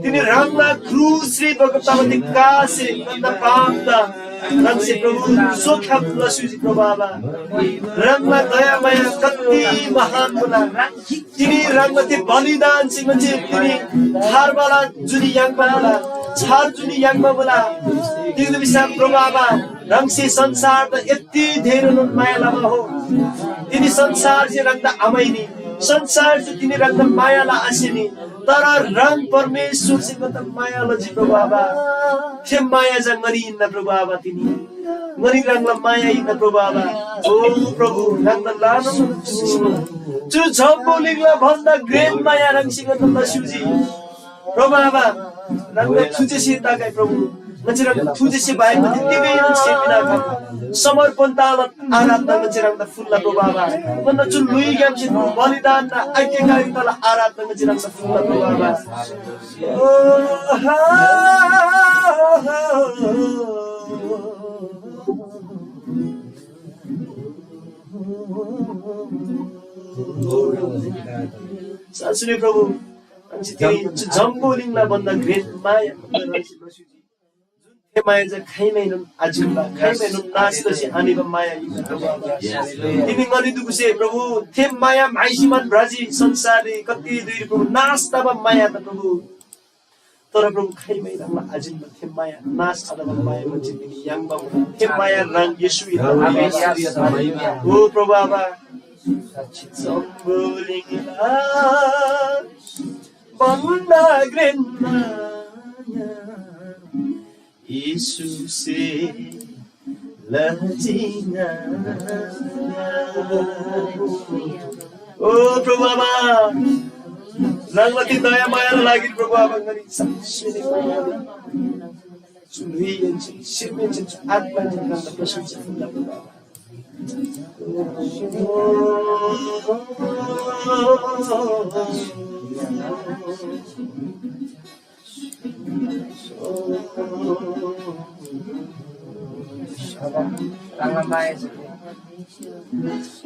तिनी ह्राङला क्रुसरी बगत तबा कासे ङन्‍दा पापदा ह्राङसे प्रभु चोख्‍याप लस्‍युजी प्रभु आबा। ह्राङला दयामाया कति महान मुला। तिनी ह्राङला थे बलिदानसे ङन्‍से तिनी छार बाला जुनी याङ्बा मुला, छार जुनी याङ्बा मुला। तिग्‍दा भिसम प्रभु आबा, ह्राङसे संसारदा यति धेरैनोन माया लबा हो। तिनी संसारसे ह्राङदा आमाइनी, संसारसे तिनी ह्राङदा माया लआसेनी, तर ह्राङ परमेश्‍वरसे ङन्‍दा माया लजी प्रभु आबा। थे माया चा ङनी हिन्‍ना प्रभु आबा तिनी। ङनी ह्राङला माया हिन्‍ना प्रभु आबा। ओ प्रभु, ह्राङदा लानु चु जम्‍बुलिङला भन्‍दा घ्रेन माया ह्राङसे ङन्‍दा लस्‍युजी। प्रभु आबा, ह्राङदा थुजेसे तागै प्रभु। ङन्‍से ह्राङदा थुजेसे बाहेक ङन्‍से तिगैनोन सेमिना खम। समर्पण ताला आराधना ङन्‍से ह्राङदा फुल्‍ला प्रभु आबा। ङन्‍दा चु ल्‍हुइग्‍यामसे बलिदान आज्ञाकारी ताला आराधना ङन्‍से ह्राङदा फुल्‍ला प्रभु आबा। ओ, हा, हा, हा। साँच्‍चीनै प्रभु, ह्राङसे तिनी चु जम्‍बुलिङला भन्‍दा घ्रेन माया जुन थे माया चा खाइमाएनोन आजिन्‍बा, खाइमाएनोन नाश तसी आनिबा माया हिन्‍ना प्रभु आबा। तिनी ङनी दुगुसे प्रभु, थे माया म्‍हाइसी मान भ्रजी संसाररी कति धुइरी प्रभु नाश तबा माया त प्रभु। तर प्रभु खाइमै ह्राङला आजिन्‍बा थे माया नाश आतबा माया ङन्‍से तिनी याङ्बा मुला। थे माया ह्राङ येशू हिन्‍ना। ओ प्रभु आबा, जम्‍बुलिङला भन्‍दा घ्रेन माया येशूसे लजिना। ओ प्रभु आबा, ह्राङला ती दया मायाला लागि प्रभु आबा ङनी साँच्‍चीनै प्रभु आबा। सुलुइहेन्‍सेन, सेमहेन्‍सेन, आत्‍माहेन्‍सेन ह्राङदा प्रशंसा फुल्‍ला प्रभु आबा।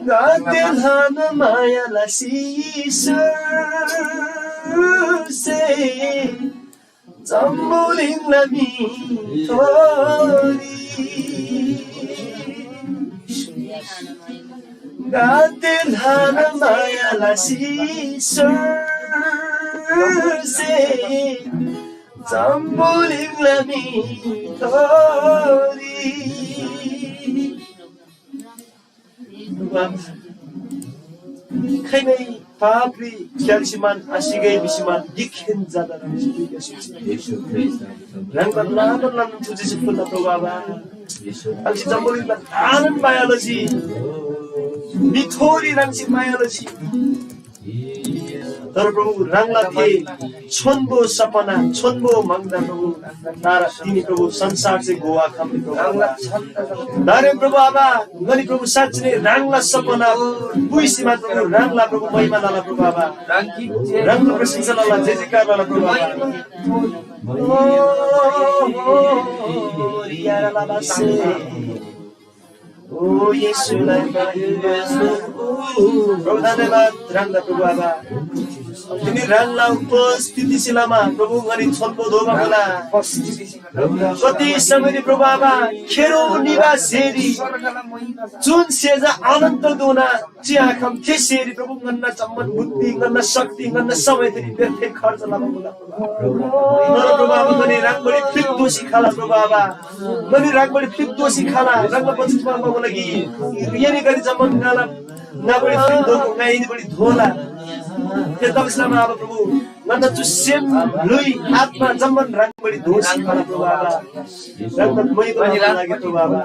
गाते ल्‍हाना माया लसी ईश्वरसे जम्‍बुलिङला म्‍हिथोरी गाते ल्‍हाना माया लसी ईश्वरसे जम्‍बुलिङला म्‍हिथोरी। खैमै पापरी च्‍याल्‍सी मान आसिगै भिसी मान गिकखेन जादा ह्राङसे पुइखसी ह्राङदा लाना लाना थुजेसी फुल्‍ला प्रभु आबा। ह्राङसे जम्‍बुलिङदा ल्‍हानान माया लजी, म्‍हिथोरी ह्राङसे माया लजी। तर प्रभु, ह्राङला थे छोन्‍बो सपना, छोन्‍बो म्‍हङदा प्रभु, तर तिनी प्रभु संसारसे घोवा खम्‍बी प्रभु आबा। दारे प्रभु आबा, ङनी प्रभु साँच्‍चीनै ह्राङला सपना पुइसी मान प्रभु, ह्राङला प्रभु महिमा लला प्रभु आबा। ह्राङला प्रशंसा लला, जय जयकार लला प्रभु आबा। ओ, ओ, ओ, यारा लाबासे। ओ येशूलाई माया। प्रभु धन्यवाद ह्राङदा प्रभु आबा। तिनी ह्राङला उपस्थितिसे लमा प्रभु ङनी छोन्‍बो दोबा मुला। कति समयरी प्रभु आबा खेरो निबा सेरी जुन सेजा अनन्त दोना चिआखम थे सेरी प्रभु ङन्‍ना जम्‍मान बुद्धि, ङन्‍ना शक्ति, ङन्‍ना समय तिनी व्यर्थ खर्च लबा मुला। तर प्रभु आबा ङनी ह्राङबडी फिर्तोसी खला प्रभु आबा। ङनी ह्राङबडी फिर्तोसी खला, ह्राङला वचन पाल्‍बाको लागि। यनी गरी जम्‍मान ङाला ङाबडी फिर्तोको ङाइनी बडी धोला। थेतबासेलमा आबा प्रभु, ङन्‍ना चु सेम, ल्‍हुइ, आत्मा जम्‍मान ह्राङबडी धोसी खला प्रभु आबा। ह्राङला महिमाको लागि प्रभु आबा।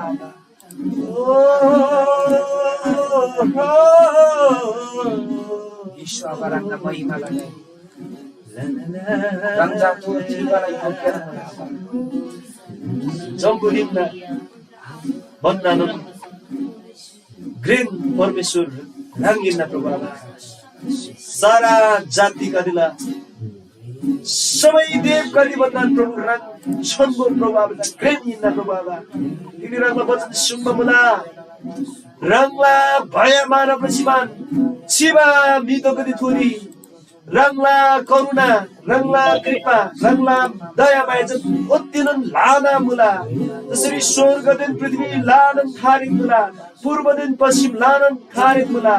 यीशु आबा ह्राङला महिमा लगे। ह्राङ जा पूर्ण जीवनला योग्य। जम्‍बुलिङला भन्‍दानोन घ्रेन परमेश्‍वर ह्राङ हिन्‍ना प्रभु आबा। सारा जातिगदेला सबै देवगदे भन्‍दा प्रभु ह्राङ छोन्‍बो प्रभु आबा, घ्रेन हिन्‍ना प्रभु आबा। तिनी ह्राङला वचन सुन्‍बा मुला। ह्राङला भयमाया लसीमान चिबा म्‍हिगदेथोरी ह्राङला करुणा, ह्राङला कृपा, ह्राङला दयामाया चाहिँ ओत्‍तेनोन ल्‍हाना मुला। जसरी स्‍वर्गदेन पृथ्‍वी ल्‍हानान खारेक मुला, पूर्वदेन पश्‍चिम ल्‍हानान खारेक मुला।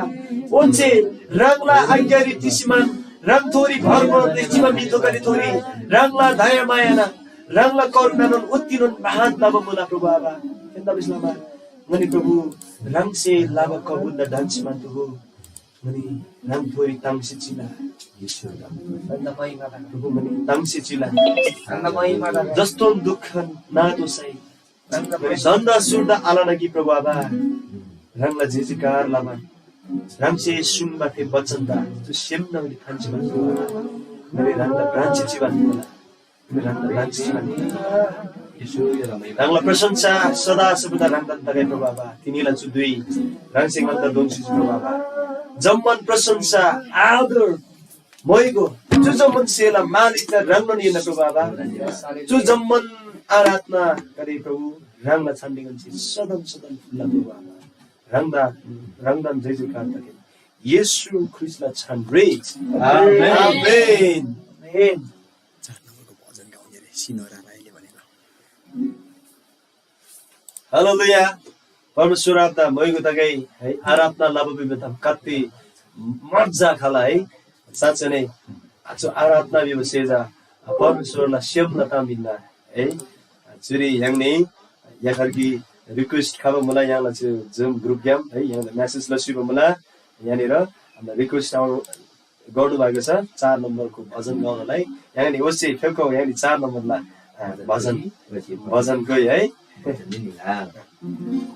ओच्‍छे ह्राङला आज्ञारी टिसीमान ह्राङथोरी भर पर्ने चिबा म्‍हिगदेथोरी ह्राङला दयामायान, ह्राङला करुणानोन ओत्‍तेनोन महान तबा मुला, प्रभु आबा। थेन्‍दा भिसलामा ङनी प्रभु ह्राङसे लबा कबुलदा ढन्‍सीमान प्रभु ङनी ह्राङथोरी ताङ्सी चिला। प्रभु ङनी ताङ्सी चिला। जस्‍तोन दुःख नातोःसै ह्राङदा सुर्दा आलना कि प्रभु आबा, ह्राङला जयजयकार लमान ह्राङसे सुङ्बा थे वचनदा चु सेमना ङनी थान्‍सी मान प्रभु आबा। ङनी ह्राङदा ब्रान्‍सी चिबान मुला। ह्राङदा ब्रान्‍सी चिबान मुला। ह्राङला प्रशंसा सदा सर्वदा ह्राङदान तगै प्रभु आबा। तिनीला चु धुइ ह्राङसे ङन्‍दा दोङ्सी चु प्रभु आबा। जम्‍मान प्रशंसा, आदर, मोइगो, चु जम्‍मान सेला मालिक चा ह्राङनोन हिन्‍ना प्रभु आबा। चु जम्‍मान आराधना करे प्रभु, ह्राङला छानरीगन्‍सी सदन सदन फुल्‍ला प्रभु आबा। ह्राङदा, ह्राङदान जय जयकार तगै। येशू ख्रीष्‍टला छानरी। आमेन। आमेन। आमेन। चार नम्बरको भजन गाउने रे, सिनोरा राईले भनेको। हालेलुया। परमेश्‍वर आबादा मोइगो तगै है, आराधना लबा भिबा ताम कति मजा खला है। साँच्चै नै आजु आराधना भिबा सेजा परमेश्‍वरला सेमना ताम हिन्‍ना है। चुरी य्‍हाङनी याखर कि request खबा मुला य्‍हाङला चु Zoom group ग्‍याम है, य्‍हाङदा message लसी मुला यहाँनिर। अन्त request आउ गर्नुभएको छ चार नम्बरको भजन गाउनलाई। यहाँनिर ओसे फेको यहाँनिर चार नम्बरला, अ, भजन, भजनको है।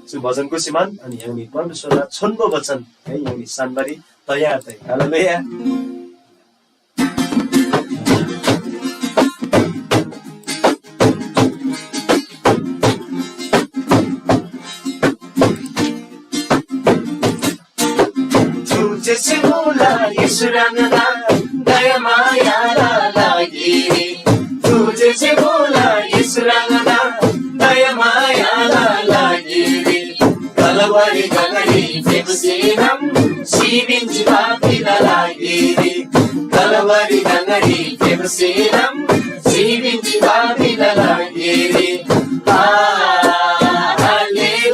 चु भजनको सिमान अनि यहाँनिर परमेश्वरला छोन्‍बो वचन है, यहाँनिर सानबारी तयार तयार। हालेलुया। तुझे से बोला यीशु रंगदा, दया माया ला लागी रे। तुझे से बोला यीशु रंगदा, दया माया ला लागी रे। Kalvari gangari pemsenam, sivinji papila lagiri. Kalvari gangari pemsenam, sivinji papila lagiri. Ah, hallelujah.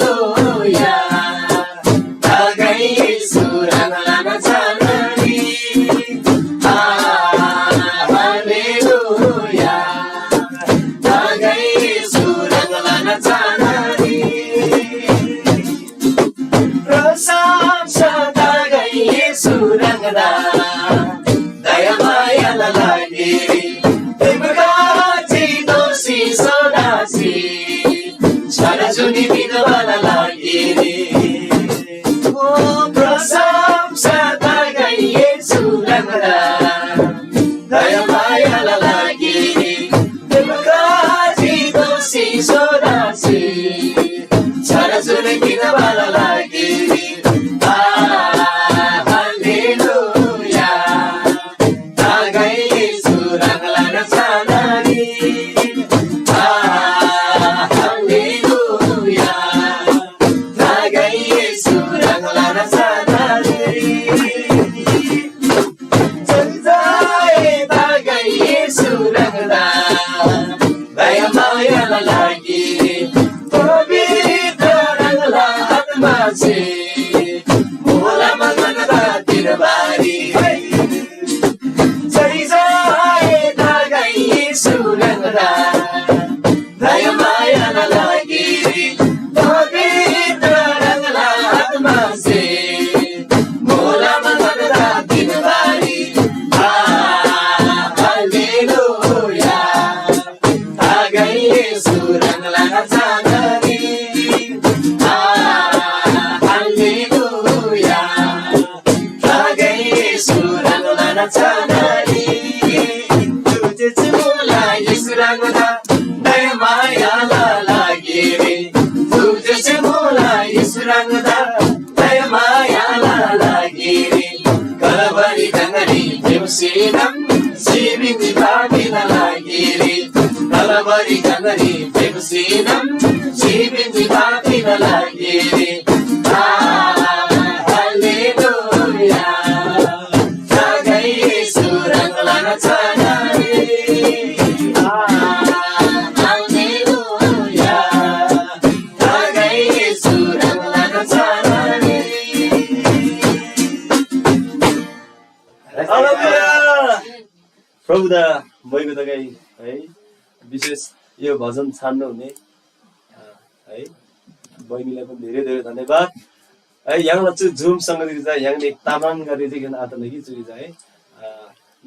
Tagai Yesu ranglana chanari. Ah, hallelujah. Tagai Yesu ranglana chanari. प्रशंसा तागै येशू रंगदा, दया माया ला लागिरी, तिम्रो काजी दोषी सोदासी, छाडा जुनी बिधवाला लागिरी। ओ प्रशंसा तागै येशू रंगदा, दया माया ला लागिरी, तिम्रो काजी दोषी सोदासी, छाडा जुनी बिधवाला लागिरी। आ, हालेलुया। तागै येशू रंगला नचानारी। आ, हालेलुया। तागै येशू रंगला नचानारी। जय जय तागै येशू रंगदा, दया मायाला लागि, पवित्र रंगला आत्मासे, मोला मगनदा तिरबारी। जय जय तागै येशू रंगदा, दया मायाला लागि पवित्र रंगला आत्मासे मोला मगनदा तिरबारी। आ, हालेलुया। तागै येशू रंगला नचानारी। आ, हालेलुया। तागै येशू रंगला नचानारी। तुझे चिमुला येशू रंगदा, दया मायाला लागि रे। तुझे चिमुला येशू रंगदा, दया मायाला लागि रे। कलवरी गंगरी प्रेमसेनम, जीवित पापीला लागि रे। कलवरी गंगरी प्रेमसेनम, जीवित पापीला लागि रे। आ, प्रभुदा मैगो तगै है। विशेष यो भजन छान्नु हुने है, बहिनीलाई पनि धेरै धेरै धन्यवाद है। यहाँलाई चाहिँ जुम संगति चाहिँ यहाँले तामाङ गरी चाहिँ आता लगी चाहिँ है।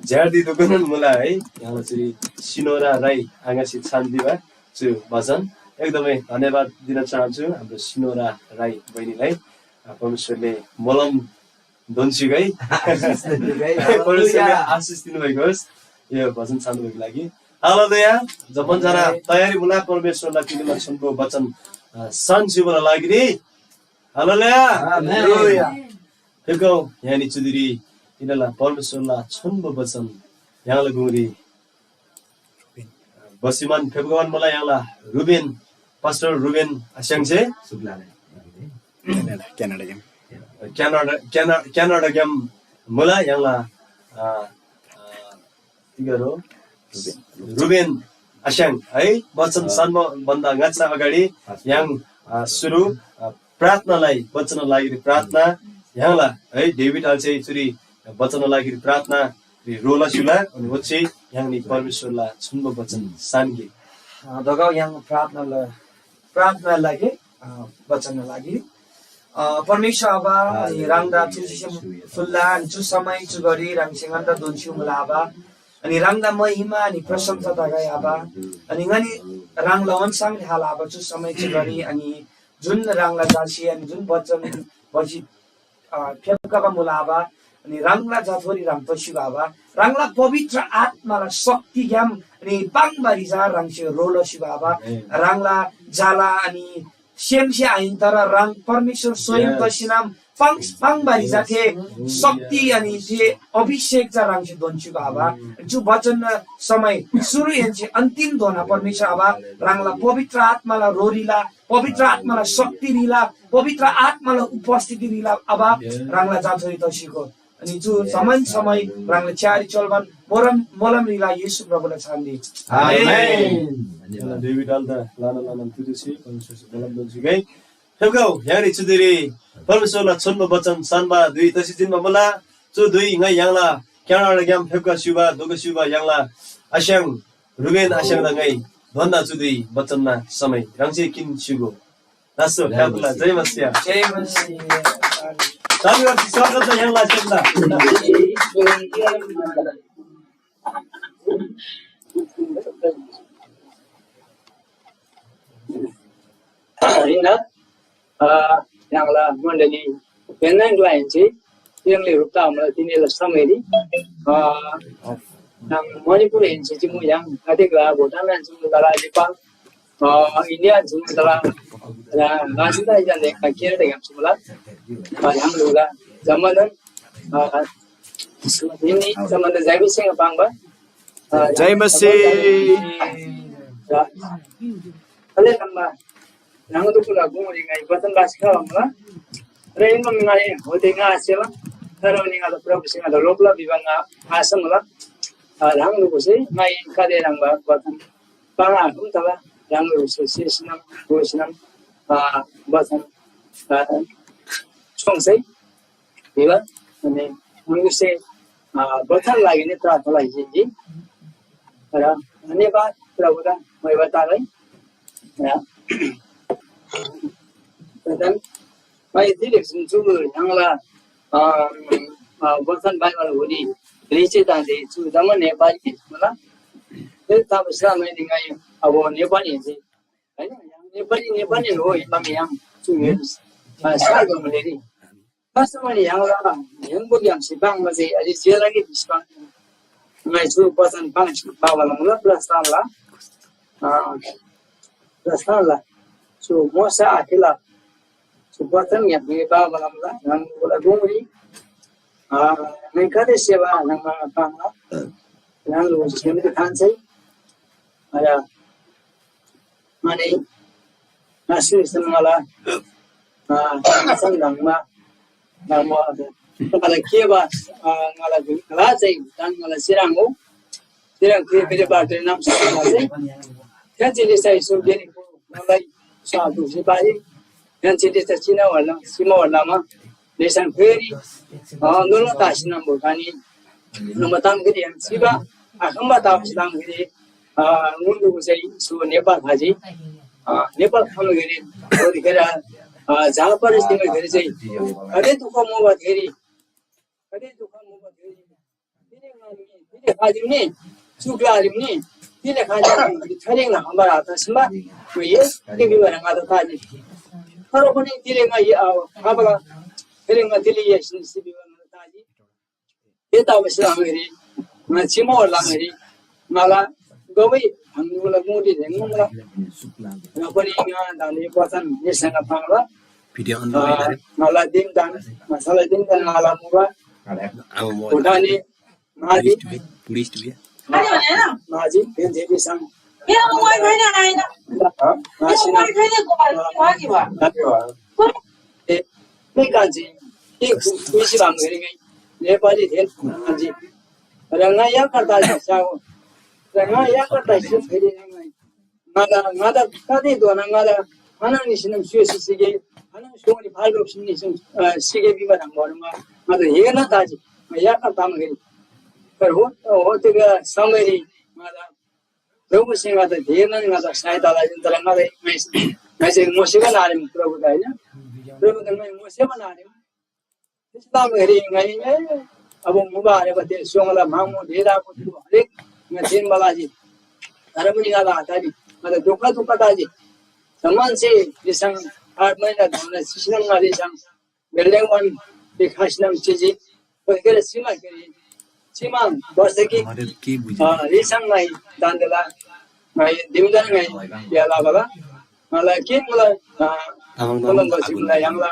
झ्यार्दी दुकुन मुला है। यहाँलाई चाहिँ सिनोरा राई आगासी छान्दिबा चाहिँ भजन एकदमै धन्यवाद दिन चाहन्छु हाम्रो सिनोरा राई बहिनीलाई। परमेश्वरले मलम दोन्सी गई। परमेश्वरले आशिष दिनुभएको होस् यो भजन छान्नुभएको लागि। हालेलुया। जम्मन जना तयारी मुला परमेश्वरलाई तिनीमा छन्को वचन सान सिबला लागि नि। हालेलुया। हालेलुया। फेकाउ यहाँनी चुदिरी तिनीला परमेश्वरला छन्को वचन यहाँला गुङरी बसिमान फेबगवान मला यहाँला रुबेन, पास्टर रुबेन आस्याङसे क्यानाडा क्यानाडा क्यानाडा क्यानाडाग्याम मुला यहाँला तिगरो रुबेन आस्याङ है। वचन सन्म भन्दा गाछा अगाडि यङ सुरु प्रार्थनालाई वचन लागि प्रार्थना यहाँला है। डेभिड अल्छे चुरी वचन लागि प्रार्थना रे रोला सुला अनि ओच्चे यहाँनी परमेश्वरला छुम्ब वचन सानगे। दगाउ यङ प्रार्थनाला प्रार्थना लागि वचन लागि परमेश्वर आबा अनि राङदा चुजिसे फुल्ला अनि चु समय चु गरी राङसे गन्दा दोन्स्यु मुला आबा अनि राङदा महिमा अनि प्रशंसा तगाई आबा अनि ङनी राङला वनसाङ हाल आबा चु समय चु गरी अनि जुन राङला जासी अनि जुन वचन बजी फेप्काबा मुला आबा अनि राङला जाथोरी राङ तसिबा आबा राङला पवित्र आत्माला शक्तिग्याम अनि पाङबारी जा राङसे रोल सिबा आबा राङला जाला अनि सेमसे आहिन तर राङ परमेश्वर स्वयं तसिनाम पाङ पाङबारी जा थे शक्ति अनि थे अभिषेक जा राङसे दोन्सिबा आबा जो वचन समय सुरु एन्से अन्तिम धोना परमेश्वर आबा राङला पवित्र आत्माला रोरीला पवित्र आत्माला शक्ति रिला पवित्र आत्माला उपस्थिति रिला अब राङला जाथोरी तसिको अनि चु समान समय राङला च्यारी चोलबान मोरम मोलम रिला येशू प्रभुला छान्दी। आमेन। डेभिड आल्दा लाना लाना तुदुसी परमेश्वरसे मोलम दोन्सी गई। फेप्काउ यारी चुदिरी परमेश्वरला छोन्‍बो वचन सानबा दुई तसी जिन्‍बा मुला। चु दुई ङाइ य्‍हाङला क्यानाडाग्‍याम फेप्‍का स्‍युबा दुःख स्‍युबा य्‍हाङला आस्‍याङ रुबेन आस्‍याङदा ङाइ धोन्‍ना चु दुई वचनना समय ह्राङसे किन स्‍युगो। लास्‍सो फ्‍याफुल्‍ला। जय मसीह। जय मसीह। चालु गर्छु, स्वागत छ य्‍हाङला आस्‍याङदा। हिन, अ, य्‍हाङला मण्‍डली भेन्‍नाङग्‍लाहेन्‍से य्‍हाङले ह्रुप तआमला तिनीला समयरी, अ, य्‍हाङ मणिपुरहेन्‍से चिमु य्‍हाङ गाते ग्‍ला भुटानहेन्‍से मुला नेपाल, अ, इन्डियाहेन्‍से मुला, रा-, राजस्थानहेन्‍से केरलाग्‍यामसे मुला, अ, य्‍हाङ लुगा जम्‍मादान, अ, हिन्दी जम्‍मादान जय मसीह पाङ्बा, अ, जय मसीह। र अले लम्बा ह्राङदो कुला गुङरी ङाइ बचन बासी खबा मुला। र एनोन ङाइ होते ङा आसेला। तर उनी ङादा प्रभुसे ङादा लोकला भिबा ङा आशा मुला। अ, ह्राङदो कुसे ङाइ एन कादे ह्रङ्बा बचन पाङा आखुम तला। ह्राङदो कुसे सेसनम, गोसनम, अ, बचन, अ, सोङसै भिबा अनि ह्राङदोसे, अ, बचन लागि नै प्रार्थना लागि जिन्‍जी। र धन्यवाद प्रभुदा मैबा तागै। र तदन मै दिलेक्सन चु ह्राङला, अ, अ, वचन बाइबल हुनी रिचे तान्‍दे चु जम्‍मा नेपाली हिन्‍सुला। ते तब समय दिङाइ अब नेपाली हिन्‍से, हैन? नेपाली, नेपाली हो, इमाम याम चु हेर्नुस्। अ, साल बमलेरी। Pastor mani yang la yang bu yang si bang ma si a ji jia la ki bis bang. Ngai su pasan bang si ba wa la mu la plus tan la. Ah, plus tan la. Su mo sa a ki la. Su pasan yang ni ba wa la mu la yang bu la gong ri. Ah, ngai ka de se ba nang ma bang la. Yang lu si mi de kan sai. Ada. Mane, nasi semua la, ah, sang dang ma, dang ma, ngala kieba, ah, ngala, ngala cai, dan ngala sirang o, sirang kue bide ba de nam sa ma cai. Kan cili sai su geni ko, ngala sa tu si bai. Kan cili sa sina wala, sima wala ma. Lesan feri, ah, nolo ta sinam bo kani. Noma tam gidi yang siba, आखम्बा तामसे ताम गरी अ उन्दुको चाहिँ सो नेपाल खाजी अ नेपाल खाम गरी ओदी गरी अ जहाँ परिस्थिति गरी चाहिँ अदे दुःख मोबा धेरै अदे दुःख मोबा धेरै तिले खाजिम नि चुक्ला आलिम नि तिले खाजिम थरेङ हम्बा रात सिमा ये के बिवर ङा ताजी तर पनि तिले ङा ये अब खाबला थरेङ तिले ये सिबी ताजी ये ताबसे ङा रे ङा चिमो ला रे ङाला गबै हाम्रो मुडी झेङ्गो र पनि ङा दाले पचन येसँग पाङला भिडियो अन ङाला दिन दान मसाला दिन दान ङाला मुबा अब म उठाने माजी पुलिस टुबे पुलिस टुबे माजी दिन देवी संग मेरो मोबाइल छैन आएन मासी मोबाइल छैन गोपाल माजी भा ए नहीं काजी के कुछ काम करेंगे नेपाली धेर काजी र ङा या कर्ता छ र ङा या कर्ता छ फेरि ङादा ङादा कति दोना ङादा हनङ निसिनम सुए सिगे हनङ सोनी फाल रोप सिम निसिम सिगे बिबा ढंग भरमा ङादा हेर्न ताजी ङा या कर्ता मगरी तर हो हो त्यो बेला समयरी ङादा प्रभु सिंह ङादा हेर्न ङादा सहायता लागि तर ङादा ङासे मोसेबा नारेम प्रभु दा होइन प्रभु त ङाइ मोसेबा नारेम इस्लाम हेरी ङाइ अब मुबा हरेबा ते सोङला मामु ढेरा हरेक ङा दिन बलाजी तर पनि ङादा हातारी ङादा दुःख दुःख ताजी सम्मान से दिसङ आठ महिना धन सिस्टम ङा दिसङ बिल्डिङ वन दिखासनम चिजी ओके सीमा के सीमा बस की हमारे की बुझे रिसङ ङाइ दान्देला ङाइ दिमदन ङाइ याला बला मला के मला तामाङ तामाङ बसी मला याङला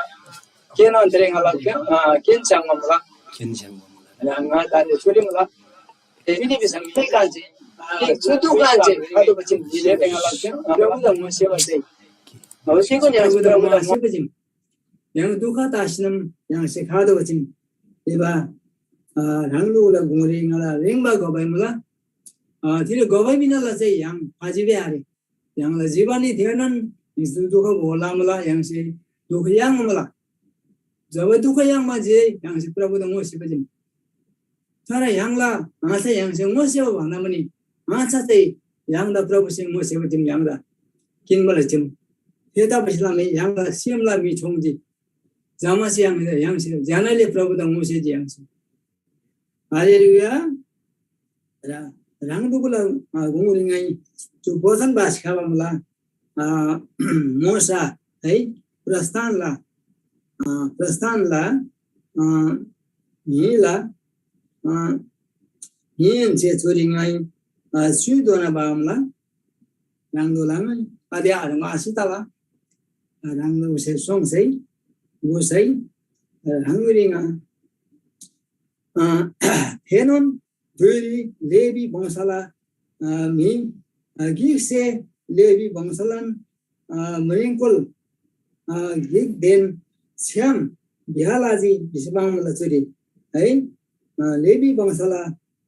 के न तेरे ङाला के के चाङ मला केन छ्याङ ङा तान्दे छोरी मला तेरी नि बिसम के कांची के सुतु कांची अतो बचिम दिले ङाला के प्रभु द म सेवा चाहिँ अब सीको न्यास प्रभु द म प्रभु द म सेवा चाहिँ य्‍हाङ दुःख तासिनम य्‍हाङसे खादो वचन एबा ह्राङलुला गुङरी ङाला रेङबा गबाइ मुला। तिरो गबाइ बिनाला चाहिँ य्‍हाङ फाजिबे आरे। य्‍हाङला जीवननी धेरनन य्‍हाङसे दुःख भोला मुला, य्‍हाङसे दुःख याङ्मुला। जब दुःख याङ्मा जे य्‍हाङसे प्रभुदा ङोसेबा जिम। तर य्‍हाङला ङासे य्‍हाङसे ङोसेबा भन्दा पनि ङाचा चाहिँ य्‍हाङदा प्रभुसे ङोसेबा जिम य्‍हाङदा किन्‍बाला जिम। थेतबासेलमा य्‍हाङला सेमला मी छोङ्जी। जमासे य्‍हाङ य्‍हाङसे ज्‍यानाले प्रभुदा ङोसेजी य्‍हाङसे। हालेलुया। र ह्राङ दुगुला गुङरी ङाइ चु वचन बास खबा मुला। मोसा है प्रस्थानला प्रस्थानला हिला हिन्से चुरी ङाइ स्‍युदोना बामला ह्राङदो लामै अदे आह्रङ्ग आसी तला ह्राङदो उसे सोङसै गुसै ह्राङरी ङा थेनोन धुइरी लेवी वंशला म्‍हि गिकसे लेवी वंशलान म्रिङकोल गिकदेन छ्‌याम ब्‍याह लजी भिसी पाङ्‌मुला चुरी है। लेवी वंशला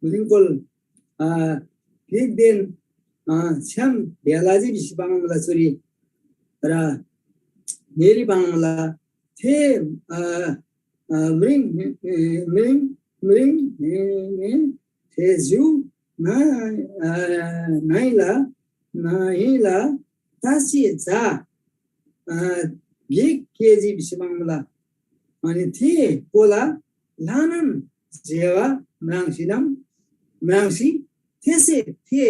म्रिङकोल गिकदेन छ्‌याम ब्‍याह लजी भिसी पाङ्‌मुला चुरी र मेरी पाङ्‌मुला थे म्रिङ म्रिङ म्रिङ थे ज्‍यु नाइला नाइला तासी जा गिक केजी भिसी पाङ्मुला। अनि थे कोला ल्‍हानान जेवा म्राङ्सीनम म्राङ्सी थेसे थे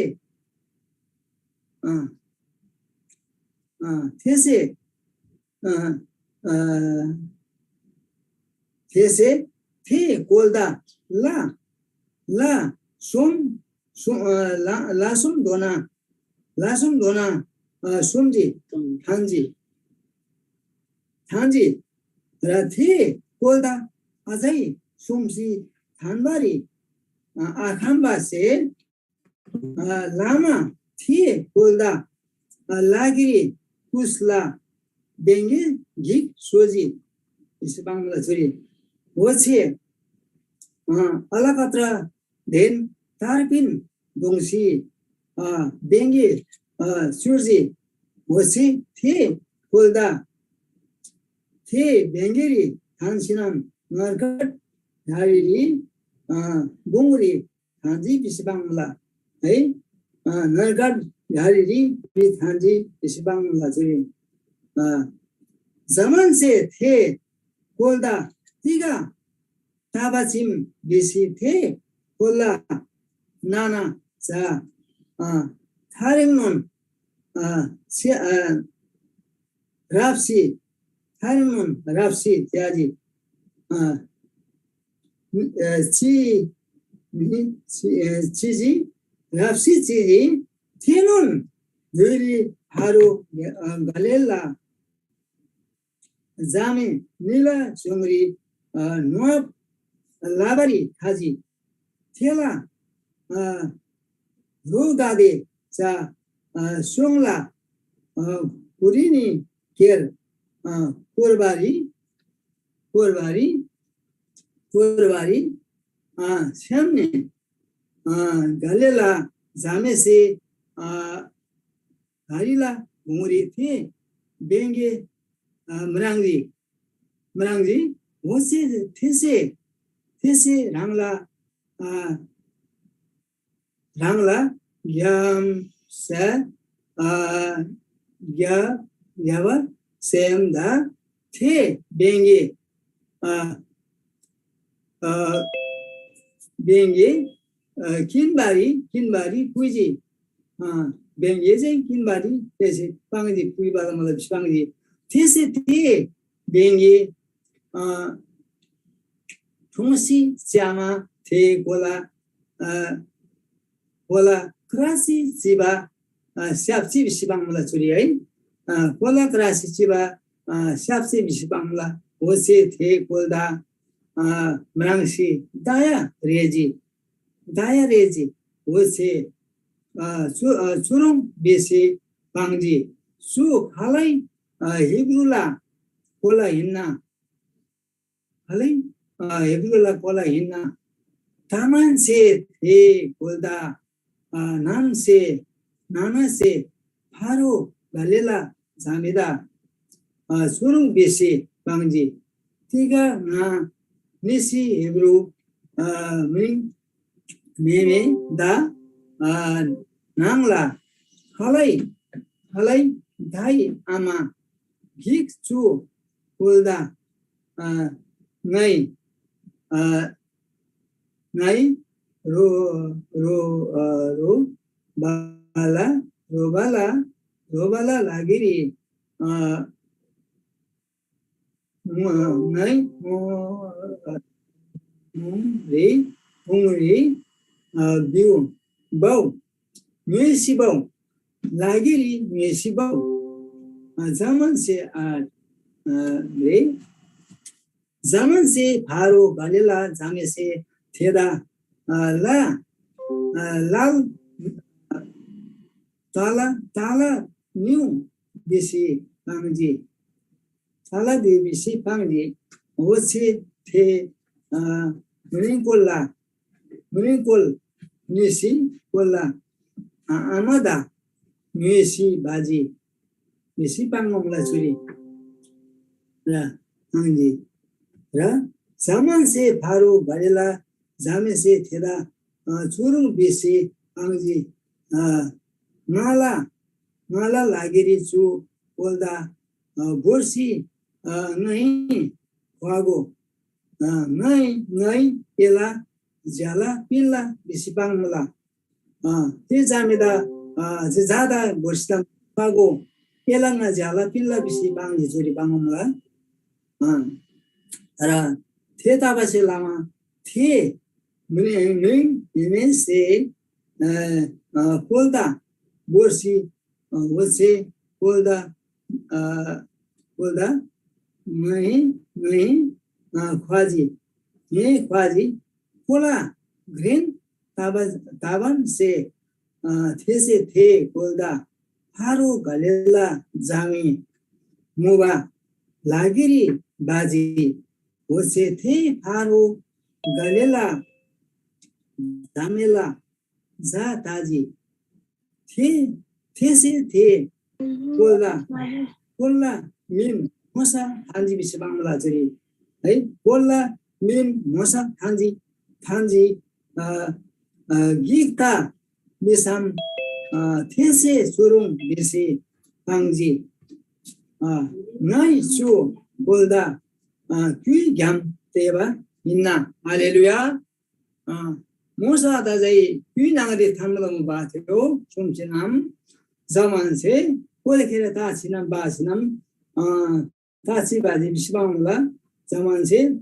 अ, अ, थेसे अ, अ, थेसे थे कोल्‍दा ला ला सोम सो- अ, ला लासोम धोना लासोम धोना अ, सोमजी थान्‍जी थान्‍जी र थे कोल्‍दा अझै सोमसी थान्‍बारी अ, आखम्‍बासे लामा थे कोल्‍दा लागिरी कुसला बेङ्गे गिक सोजी भिसी पाङ्ला चुरी। ओच्‍छे अलकत्र देन तारपिन दोङ्सी बेङ्गे स्‍युर्जी। ओच्‍छे थे कोल्‍दा थे बेङ्गेरी थान्‍सीनन नर्गट झाडीरी गुङरी थान्‍जी भिसी पाङ्ला। है, अ, नरकट घारीरी बी थान्‍जी भिसी पाङ्‌मुला चुरी। अ, जमानसे थे कोलादा तिग तबा चीम भिसी थे कोलाला नाना चा, अ, थारेङनोन, अ, से-, अ, राप्‍सी, थारेङनोन राप्‍सी च्‍याजी। अ, अ, चि, चि, अ, चिजी, राप्‍सी चिजी, थेनोन धुइरी फारो, अ, गलेला झामे निला स्‍योङरी, अ, नुहाब लबारी खजी। थेला, अ, ह्रोगदे चा, अ, स्‍योङला, अ, कुरीनी केर, अ, कोर्बारी, कोर्बारी, कोर्बारी, अ, स्‍यामने, अ, गलेला झामेसे, अ, घारीला गुङरी थे बेङ्‌गे, अ, म्राङ्जी, म्राङ्जी। ओच्‍छे थेसे, थेसे ह्राङला, अ, ह्राङला ग्‍यामसे, अ, ग्‍या-, ग्‍याबा सेमदा थे बेङ्‌गे, अ, अ, बेङ्‌गे, अ, किन्‍बारी, किन्‍बारी पुइजी। अ, बेङ्‌गे चाहिँ किन्‍बारी थेसे पाङ्जी, पुइबाला मतलब पाङ्जी। थेसे थे बेङ्‌गे, अ, ठोसी च्‍यामा थे कोला, अ, कोला क्रासी चिबा, अ, स्‍याप्‍जी भिसी पाङ्मुला चुरी है। अ, कोला क्रासी चिबा, अ, स्‍याप्‍जी भिसी पाङ्मुला। ओच्‍छे थे कोलादा, अ, म्राङ्सी दया रेजी, दया रेजी। ओच्‍छे, अ, चु-, अ, चुह्रङ् भिसी पाङ्जी, चु खालै, अ, हिब्रूला कोला हिन्‍ना? खालै, अ, हिब्रूला कोला हिन्‍ना? तामानसे थे कोलादा, अ, नानसे, नानासे फारो गलेला झामेदा, अ, चुह्रङ् भिसी पाङ्जी, तिग ङा निसी हिब्रू, अ, म्रिङ म्‍हेमेदा, अ, न्‍हङला खालै, खालै दाइ आमा गिक चु कोलादा, अ, ङाइ, अ, ङाइ रो, रो, अ, रो बाला, रो बाला, रो बाला लागिरी, अ, ङाइ, अ, रे, उङरी, अ, बिउ, बौ, ङ्‌योइसी बौ, लागिरी ङ्‌योइसी बौ। अ, जमानसे, अ, अ, रे, जमानसे फारो गलेला झामेसे थेदा, अ, ला, अ, लाल, अ, ताला, ताला निउ भिसी पाङ्जी। ताला दे भिसी पाङ्जी। ओच्‍छे थे, अ, म्रिङकोला, म्रिङकोल निसी कोला, अ, आमादा ङ्‌योइसी भजी भिसी पाङ्‌मुला चुरी। र पाङ्जी। र जमानसे फारो गलेला झामेसे थेदा, अ, चुह्रङ् भिसी पाङ्जी, अ, ङाला, ङाला लागिरी चु कोलादा, अ, भोर्सी, अ, ङाइ ख्‍वागो। अ, ङाइ, ङाइ एला ज्‍याला पिन्‍ला भिसी पाङ्‌मुला। अ, थे झामेदा, अ, जे झादा भोर्सी ताम ख्‍वागो, एला ङा ज्‍याला पिन्‍ला भिसी पाङ्जी चुरी पाङ्‌मुला। अ, र थेतबासेलमा थे म्रिङ, म्रिङम्‍हेमेसे, अ, अ, कोलादा भोर्सी, अ, ओच्‍छे कोलादा, अ, कोलादा ङाइ, ङाइ, अ, ख्‍वाजी, ङाइ ख्‍वाजी, कोला घ्रेन तबा, तबानसे, अ, थेसे थे कोलादा फारो गलेला झामे मुबा लागिरी भजी। ओच्‍छे थे फारो गलेला झामेला झा तजी। थे, थेसे थे कोला, कोला मिन मोशा थान्‍जी भिसी पाङ्‌मुला चुरी। है, कोला मिन मोशा थान्‍जी, थान्‍जी, अ, अ, गिक ता भिसम, अ, थेसे चुह्रङ् भिसी पाङ्जी, अ, ङाइ चु कोलादा, अ, क्‍युइग्‍याम तेःबा हिन्‍ना। हालेलुया। अ, मोशादा चाहिँ क्‍युइ न्‍हङरी थान्‍बा मुबा थेरो सोमसे नाम जमानसे कोलेखेर ता छिनाम बा छिनाम, अ, ता छि बाजी भिसी पाङ्मुला जमानसे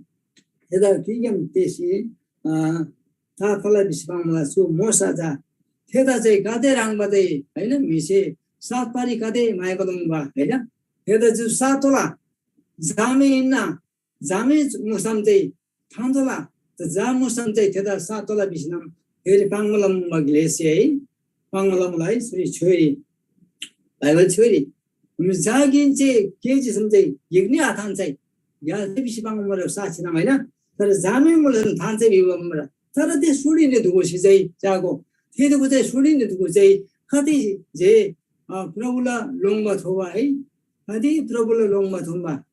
थेदा क्‍युइग्‍याम तेःसी, अ, ता तला भिसी पाङ्मुला। चु मोशा चा थेदा चाहिँ गाते ह्रङ्‌बा चाहिँ, होइन, म्‍हिसे सात पारी गाते माया गर्नु मुबा, होइन? थेदा चु सात तोला जामे हिन्‍ना, जामे मुसम चाहिँ थान्‍तोला, त जा मुसम चाहिँ थेदा सातोला भिसिनम थेरी पाङ्‌मलम मग्‍लेसे है, पाङ्‌मलम लाई सुरी छोरी, बाइबल छोरी। जागिन चाहिँ के चिसम चाहिँ गिग्ने आथान चाहिँ ग्याल चाहिँ बिसी पाङ्‌मल साक्षी नाम, होइन? तर जामे मुलम थान चाहिँ भिबा मरा। तर ते सुडी ने दुगोसी चाहिँ जागो। थे दुगो चाहिँ सुडी ने दुगो चाहिँ कति जे, अ, प्रभुला लोङ्बा थोबा है, कति प्रभुला लोङ्बा थोबा।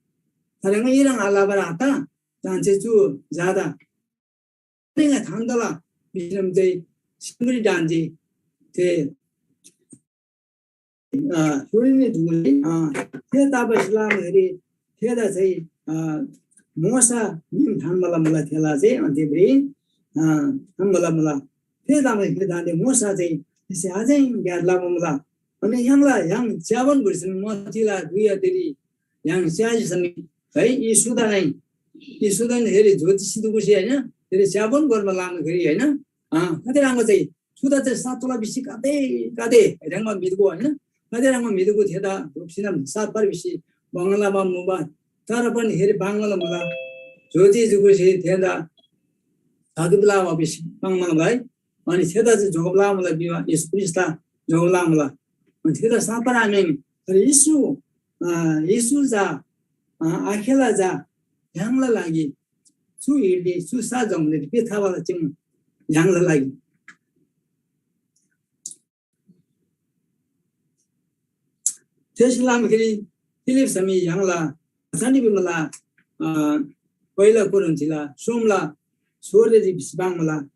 तर ङा इरङ आलाबर आता, तान्‍से चु जादा ङा थान्‍तला भिसम चाहिँ सिमरी डान्‍जी। थे, अ, सुडिनी धुगुले, अ, थे तापस लामरी थेदा चाहिँ, अ, मोशा मिम थान्‍बा लमुला थेला चाहिँ अन्त्यपुरी, अ, थान्‍बा लमुला। थे तापस दान्‍दे मोशा चाहिँ थेसे अझै ग्‍यार लबा मुला। अनि य्‍हाङला य्‍हाङ च्‍याबान भुर्सिन मथिला दुई अतेरी य्‍हाङ च्‍याजी समी है, यी सुदा नै, यी सुदा नै हेरी ज्योतिषी दुगुसी, होइन? हेरी च्‍याबान गोर्मा लामा फेरि, होइन? अँ, कति राम्रो चाहिँ सुदा चाहिँ सात तोला बिसी कतै, कतै ह्रङ्‌बा म्‍हिदुगु, होइन? कति ह्रङ्‌बा म्‍हिदुगु थेदा ह्रुप्‍सिनम सात पार बिसी बङ्गलामा मुबा, तर पनि हेरी बाङ्गला मुला। ज्योति जुगुसी थेदा साधु बिलामा बिसी बाङ्गला भाइ, अनि थेदा चाहिँ जोगब लामुला बिवा येशू ख्रीष्‍टदा जोगब लामुला। अनि थेदा सापर आम्‍याङ्। तर येशू, अ, येशू जा, अ, आखेला जा य्‍हाङला लागि चु हिलरी चु सा जम्‍बुलिरी पिथावाला चिम य्‍हाङला लागि। थेसे लामखेरी फिलिप समी य्‍हाङला बचनरी भिमुला, अ, पहिला कोरिन्‍थीला सोमला सोह्ररी भिसी पाङ्मुला,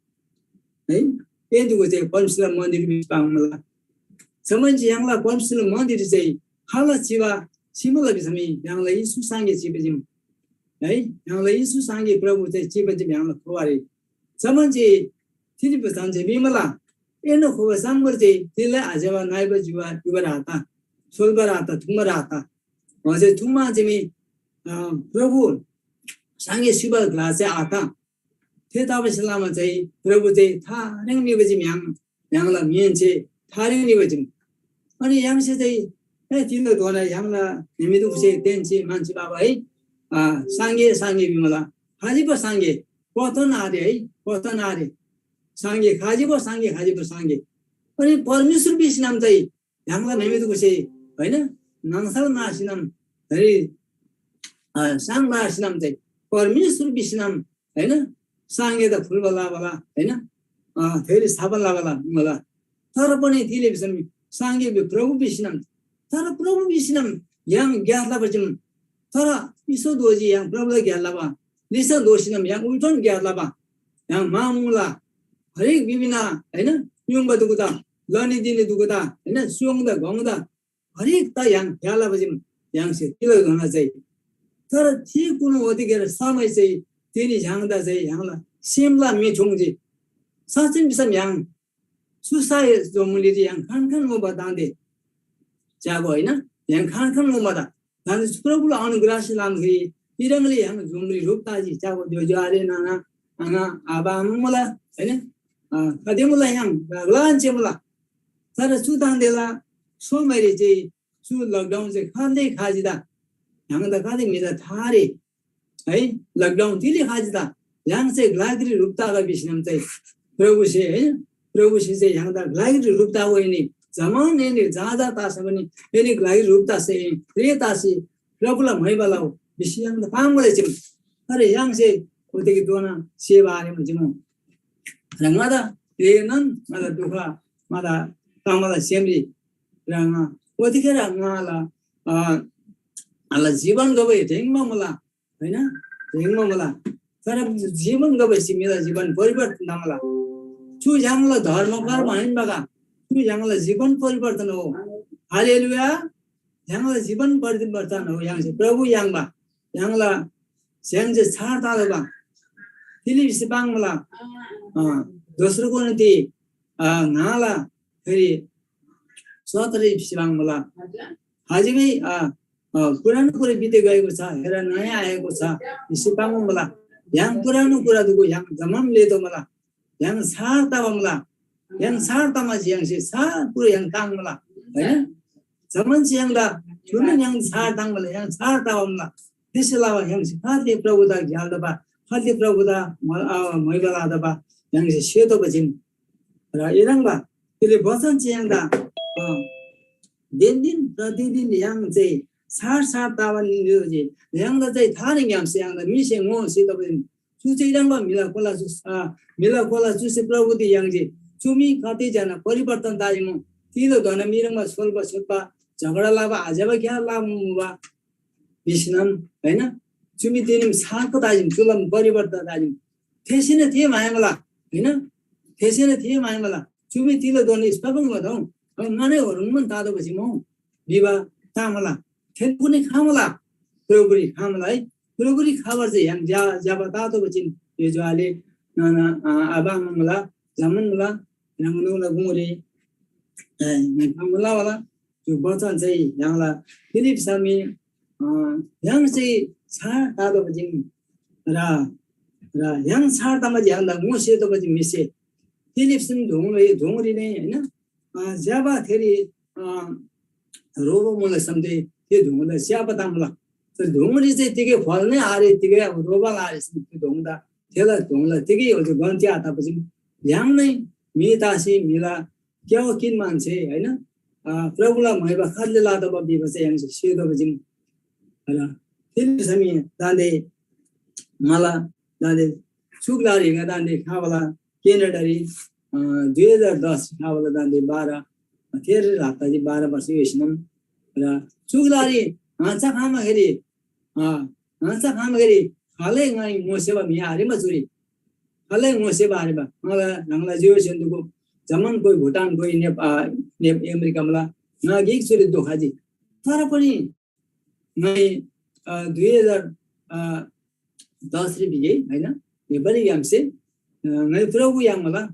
है? एदुगु चाहिँ परमेश्‍वरला मन्‍दिर भिसी पाङ्मुला। जमाहेन्‍से य्‍हाङला परमेश्‍वरला मन्‍दिर चाहिँ खाला चिबा सिमुला भिसमी य्‍हाङला येशू सांगे चिबा जिम, है? य्‍हाङला येशू सांगे प्रभु चाहिँ चिबा जिम य्‍हाङला खोबारी। जमाहेन्‍से फिलिप बचन चाहिँ भिमुला, एनो खोबा साम्‍बर चाहिँ तिलै आज्‍यबा नाइबा जुबा युबा राता, सोल्‍बा राता, थुङ्बा राता। ङसे थुङ्मा चाहिँ मी, अ, प्रभु सांगे सिबा ग्‍ला चाहिँ आत। थेतबासेलमा चाहिँ प्रभु चाहिँ थारेङ निबा चाहिँ म्‍याङ, म्‍याङला म्‍हेन्‍से थारेङ निबा चाहिँ। अनि य्‍हाङसे चाहिँ, ए, तिलो धोना य्‍हाङला निमित्त उसे तेन्‍से मान्छे बाबा है, अ, सांगे, सांगे भिमला, खाजिबा सांगे, पतन आरे है, पतन आरे। सांगे, खाजिबा सांगे, खाजिबा सांगे। अनि परमेश्‍वर बिसिनाम चाहिँ य्‍हाङला म्‍हेमेदुगुसे, होइन, नाङसल नासिनम, धरि, अ, साङ नासिनम चाहिँ परमेश्‍वर बिसिनम, होइन, सांगेदा फुल्‍बा लाबाला, होइन, अ, थेरी छाबा लाबाला मुला। तर पनि तिले भिसम सांगे बि प्रभु बिसिनम, तर प्रभु बिसिनम य्‍हाङ ग्‍यास लबा जिम, तर इसो दोजी य्‍हाङ प्रभुला ग्‍यास लबा, लिसा दोसीनम य्‍हाङ उल्टोन ग्‍यास लबा, य्‍हाङ मामुला हरेक विभिन्न, होइन, युङबा दुगुदा, लनी दिनी दुगुदा, होइन, सुङदा गङदा हरेक त य्‍हाङ फ्‍याला बजिम य्‍हाङसे तिलक धोना चाहिँ। तर थे कुनु ओतिकेर समय चाहिँ तिनी य्‍हाङदा चाहिँ य्‍हाङला सेमला मी थुङ्जी। साँच्‍चै भिसम य्‍हाङ सुसाय जो मुलिरी य्‍हाङ खान खान मुबा दाँदे च्यागो, होइन? य्‍हाङ खान खान मुबा दा दान्‍दे प्रभुला अनुग्रहसे लामरी इरङले य्‍हाङ जुमरी रूप ताजी च्यागो ज्‍योज्‍यो आरे नाना आङा आबा आमा मुला, होइन? अ, कति मुला य्‍हाङ ग्लान चे मुला। तर चु दान्‍देला सोमरी चाहिँ चु लकडाउन चाहिँ खाल्‍दे खाजी दा य्‍हाङदा कति म्‍हिदा थारे, है, लकडाउन तिले खाजी दा य्‍हाङ चाहिँ ग्लागिरी रूप तागा भिसिनम चाहिँ प्रभुसे, है, प्रभुसे चाहिँ य्‍हाङदा ग्लागिरी रूप तागो एनी जमान एनी जा जा तास पनि एनी ग्लागिरी रूप तासे एनी रे तासी प्रभुला महिमा लउ भिसी य्‍हाङदा पाङ्‌गोले चिम। तर य्‍हाङसे ओतेके दोना सेवा आरेमा जिमु। र ङादा तेनन ङादा दुःख ङादा तामाला सेमरी र ङा ओतिखेर ङाला, अ, ङाला जीवन गबे ढेङ्मा मुला, होइन? ढेङ्मा मुला। तर जीवन गबे सिमिला जीवन परिवर्तन तमला। चु य्‍हाङला धर्म कर्म होइन बगा। य्‍हाङला जीवन परिवर्तन हो। हालेलुया। य्‍हाङला जीवन परिवर्तन हो। य्‍हाङसे प्रभु याङ्बा, य्‍हाङला स्‍य्‍हाङसे छार तालबा। फिलिप्‍सी पाङ्बला, अ, दोस्रो कोरिन्थी, अ, न्‍हाला फेरि सत्र भिसी पाङ्बला। हाजिमै, अ, अ, पुरानो कुरा बिते गएको छ, हेर, नयाँ आएको छ भिसी पाङ्बला। य्‍हाङ पुरानो कुरा दुगु य्‍हाङ जम्‍मान लेतो मला। य्‍हाङ छार तबा मुला। य्‍हाङ छार तमा य्‍हाङसे छार पुरा य्‍हाङ ताङ्मुला, हैन? जम्‍मान य्‍हाङदा जुन य्‍हाङ छार ताङ्मुला, य्‍हाङ छार तबा मुला। त्यसै लबा य्‍हाङसे खालि प्रभुदा ग्‍याल तबा, खालि प्रभुदा म-, अ, म्‍हाइबा लातबा य्‍हाङसे सेतोबा जिम। र इह्रङ्बा तिले वचन चाहिँ य्‍हाङदा, अ, दिन दिन प्रतिदिन य्‍हाङ चाहिँ छार छार तबा निजी य्‍हाङदा चाहिँ थारेङ य्‍हाङसे य्‍हाङदा मिसे ङो सेतोबा जिम। चु चाहिँ इह्रङ्बा म्‍हिला कोला चु, आ, म्‍हिला कोला चुसे प्रभुदी याङ्जी। चु मी कति जना परिवर्तन ताजिमु। तिलो धन मिरङ्बा सोल्बा सोल्बा झगडा लाबा आज्‍यबा ग्‍या लाबा मुबा। भिसिनम, हैन? चु मी तिनीम साको ताजिम, चुलम परिवर्तन ताजिम। थेसेन थे मायमला, हैन? थेसेन थे मायमला। चु मी तिलो धन स्पाबङ वदौ। अब ङाने होरुङमन तादो बसिमौ। भिबा तामला। थेनकुने खामला। प्रभुरी खामला है। प्रभुरी खाबर चाहिँ य्‍हाङ ज्‍या-, ज्‍याबा तातो बचिन यो ज्‍वाले नाना, आ, आबा आमा मुला, जम्‍मान मुला, ह्राङनोला गुङरी, ए, ङाइ खामला वाला, यो वचन चाहिँ य्‍हाङला फिलिप सामी, अ, य्‍हाङ चाहिँ छा तातो बचिन र, र य्‍हाङ छा तामा य्‍हाङला ङोसे तो बचिन मिसे फिलिप सिम धुङरी, धुङरी नै, हैन? अ, ज्‍यबा थेरी, अ, रोबो मुला समते थे धुङला स्‍याबा तामला। तर धुङरी चाहिँ तिगै फल नै आरे, तिगै अब रोबा आरे समते धुङदा, थेला धुङला तिगै हो गन्ती आतापछि ल्याङ नै म्‍हि तासी म्‍हिला क्‍याउ किन मान्छे, हैन? अ, प्रभुला म्‍हाइबा खालले लातबा भिबा चाहिँ य्‍हाङसे सेतोबा जिम। र फिलिप समी दान्दे मला दान्दे सुगलारी ङा दान्दे खाबला क्यानाडारी, अ, दुई हजार दस खाबला दान्दे बाह्र, तेह्र हप्ताजी बाह्र वर्ष योसिनम। र चुगलारी हाँचा खामाखेरी, अ, हाँचा खामाखेरी खालै ङाइ ङोसेबा म्‍हि आरेमा चुरी। खालै ङोसेबा आरेबा। ङाला ह्राङला जिउ सेन्दुको जम्‍मान कोइ भुटान कोइ नेप-, अ, नेप-, अमेरिका मला ङा गिक चुरी दोखाजी। तर पनि ङाइ, अ, दुई हजार, अ, दस रे बिगे, हैन? नेपाली ग्‍यामसे, अ, ङाइ प्रभु याङ्मला।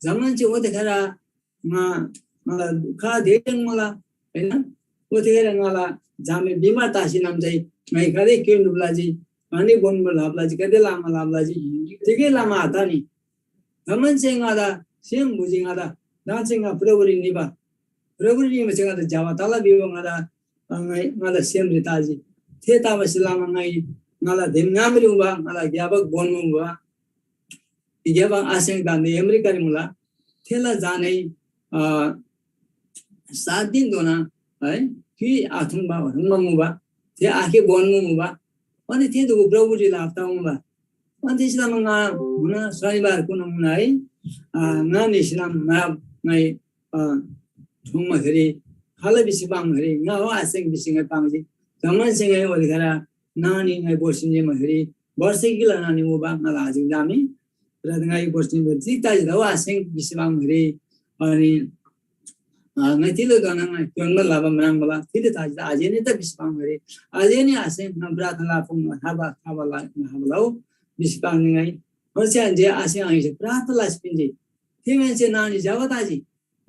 जम्‍मान चाहिँ ओतेखेर ङा, ङाला दुःख देन मला, हैन? ओतेखेर ङाला जामे बिमार तासीनम चाहिँ ङाइ कदे क्‍योन डुब्‍लाजी, अनि बोन बोन लाब्‍लाजी, कदे लामा लाब्‍लाजी, तिगै लामा आतानी। जम्‍मान चाहिँ ङादा सेम बुझी ङादा, दान चाहिँ ङा प्रभुरी निबा। प्रभुरी निबा चाहिँ ङादा ज्‍यबा तला भिबा ङादा, अ, ङाइ, ङादा सेमरी ताजी। थे तबासे लमा ङाइ ङाला धिन ङामरी मुबा, ङाला ज्‍यबा बोन मुबा। ज्‍यबा आसेङ दान्‍दे अमेरिकारी मुला। थेला जानै, अ, सात दिनधोना, है, कि आथुङ्बा ह्रुङ्बा मुबा। थे आखे बोन मुबा। अनि थे दुगु प्रभुरी लाभ तमुबा। अनि त्यसमा ङा हुन शनिबार कुन हुन है, अ, ङा निसिनम ङा ङाइ, अ, ठुङ्माखेरी खाल बिसी पाङ्माखेरी ङा हो आसेङ बिसी ङाइ पाङ्जी। जम्‍मान सिङै ओलिखेर नानी ङाइ बोर्सिन जेमाखेरी वर्ष गिला नानी मुबा ङाला आजिङ दामी। र ङाइ बोर्सिन बे जिक ताजी दौ आसेङ बिसी पाङ्माखेरी अनि, अ, ङाइ तिलो दना ङाइ क्‍योन्‍बा लाबा म्राङ्बाला तिलो ताजी आजेनी त बिसी पाङ्माखेरी आजेनी आसेङ ङा प्रार्थना लापुङ हाबा हाबा ला हाबा लौ बिसी पाङ्नी ङाइ। ओच्‍छे जे आसेङ आइसे प्रार्थना लासी पिन्‍जी। थे म्‍हन्‍से नानी ज्‍यबा ताजी।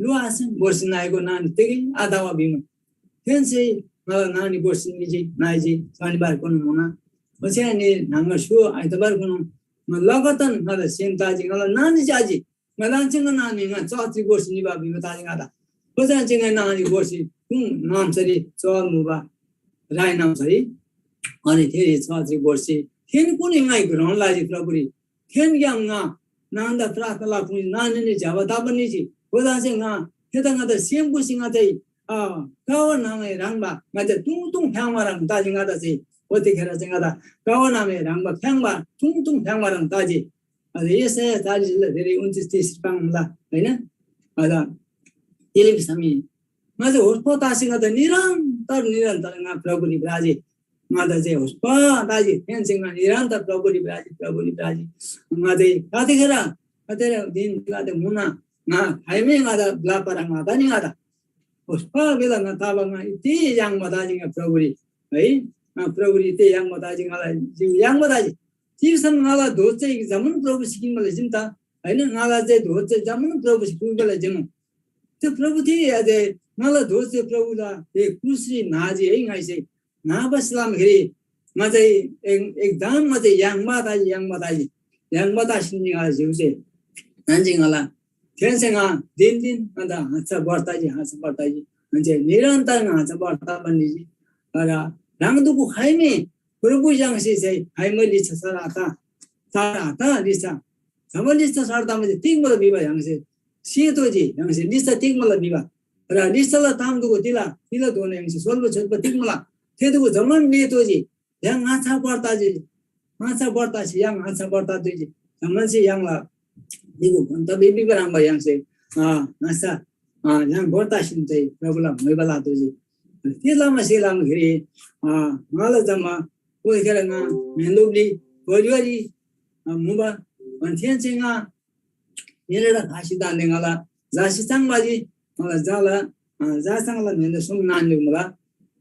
लु आसेङ बोर्सिन आएको नानी तिगै आदावा भिमा। थेन्‍से ङाला नानी बोर्सिन निजी नाइजी शनिबार कुनु मुना। ओच्‍छे अनि न्‍हाङा स्‍यु आइतबार कुनु ङा लगतन ङाला सेम ताजी ङाला नानी जाजी। ङा लान्‍से ङा नानी ङा चर्चरी बोर्सिन निबा भिमा ताजी ङादा। ओच्‍छे ङा नानी बोर्सी कुन नामसरी चर मुबा राई नामसरी। अनि थेरी चर्चरी बोर्सी थेन कुनी ङाइ ग्रहण लाजी प्रभुरी। थेनग्‍याम ङा नान्‍दा प्रार्थना लपुङ्जी, नानी नी ज्‍यबा तबा निजी। ओदासे ङा थेदा ङादा सेम बुसी ङा चाहिँ, अ, कवर नामरी ह्रङ्बा ङा चाहिँ तुङ तुङ फ्‍याङ्बा ह्रङ् ताजी ङादा चाहिँ। ओतेखेर चाहिँ ङादा कवर नामरी ह्रङ्बा फ्‍याङ्बा तुङ तुङ फ्‍याङ्बा ह्रङ् ताजी। अझ यशैया चालिस ले धेरै उन्तिस तीस पाङ्ला, हैन? अझ तेले भिसमी ङा चाहिँ होस्‍पो तासी ङा त निरन्तर, निरन्तर ङा प्रभुरी ब्राजी। ङा त चाहिँ होस्‍पो ताजी, थेन्‍से ङा निरन्तर प्रभुरी ब्राजी, प्रभुरी ब्राजी। ङा चाहिँ कतिखेर, कतिखेर दिन, कति मुना, ङा खाइमै ङादा ब्‍लापारा ङादा नि ङादा। ओस्‍पा बेला ङा ताबा ङा इति याङ्बा ताजी ङा प्रभुरी, है। ङा प्रभुरी इति याङ्बा ताजी ङाला जिउ याङ्बा ताजी। तिर्सन ङाला धोज चाहिँ जम्‍मान प्रभु सिकिङबाला जिम्‍ता, हैन? ङाला चाहिँ धोज चाहिँ जम्‍मान प्रभु सिकिङबाला जिम्‍मा। त्यो प्रभु थिए अझै ङाला धोज चाहिँ प्रभुला ए क्रुसरी नाजी है ङाइसे। नाबा सिलामखेरी ङा चाहिँ एक-, एकदम ङा चाहिँ याङ्बा ताजी, याङ्बा ताजी, याङ्बा तासिन ङा जिउ चाहिँ। ङान्‍जी ङाला थेन्‍से ङा दिन दिन ङादा हाँचा बढ्ताजी, हाँचा बढ्ताजी। ङन्‍से निरन्तर ङा हाँचा बढ्ता बन्‍दीजी। तर ह्राङ दुगु खाइमे प्रभु य्‍हाङसे चाहिँ खाइमे लिच्‍छा सर आता, सर आता लिच्‍छा। जब लिच्‍छा सर तामा चाहिँ तिग मला भिबा य्‍हाङसे सेतोजी, य्‍हाङसे लिच्‍छा तिग मला भिबा। र लिच्‍छाला ताम दुगु तिला, तिला दोना य्‍हाङसे सोल्‍बो छोल्‍बो तिग मला। थे दुगु जम्‍मान नेतोजी, य्‍हाङ ङाछा बढ्ताजी, ङाछा बढ्तासे य्‍हाङ ङाछा बढ्ता दुइजी। जम्‍मानसे य्‍हाङला दिगु भन्‍दा बेबी बराङ्बा य्‍हाङसे, अ, ङाछा, अ, य्‍हाङ बढ्तासिन चाहिँ प्रभुला म्‍होइबा लातोःजी। अनि थे लमा से लमाखेरी, अ, ङाला जम्‍मा कोइखेर ङा म्‍हेन्‍दो ब्‍लि परिवाररी, अ, मुबा। अनि थेन्‍से ङा एरेडा फासी दान्‍दे ङाला झासी चाङबाजी, ङाला झाला, अ, झा चाङला म्‍हेन्‍दो सुम नान्‍दे मुला।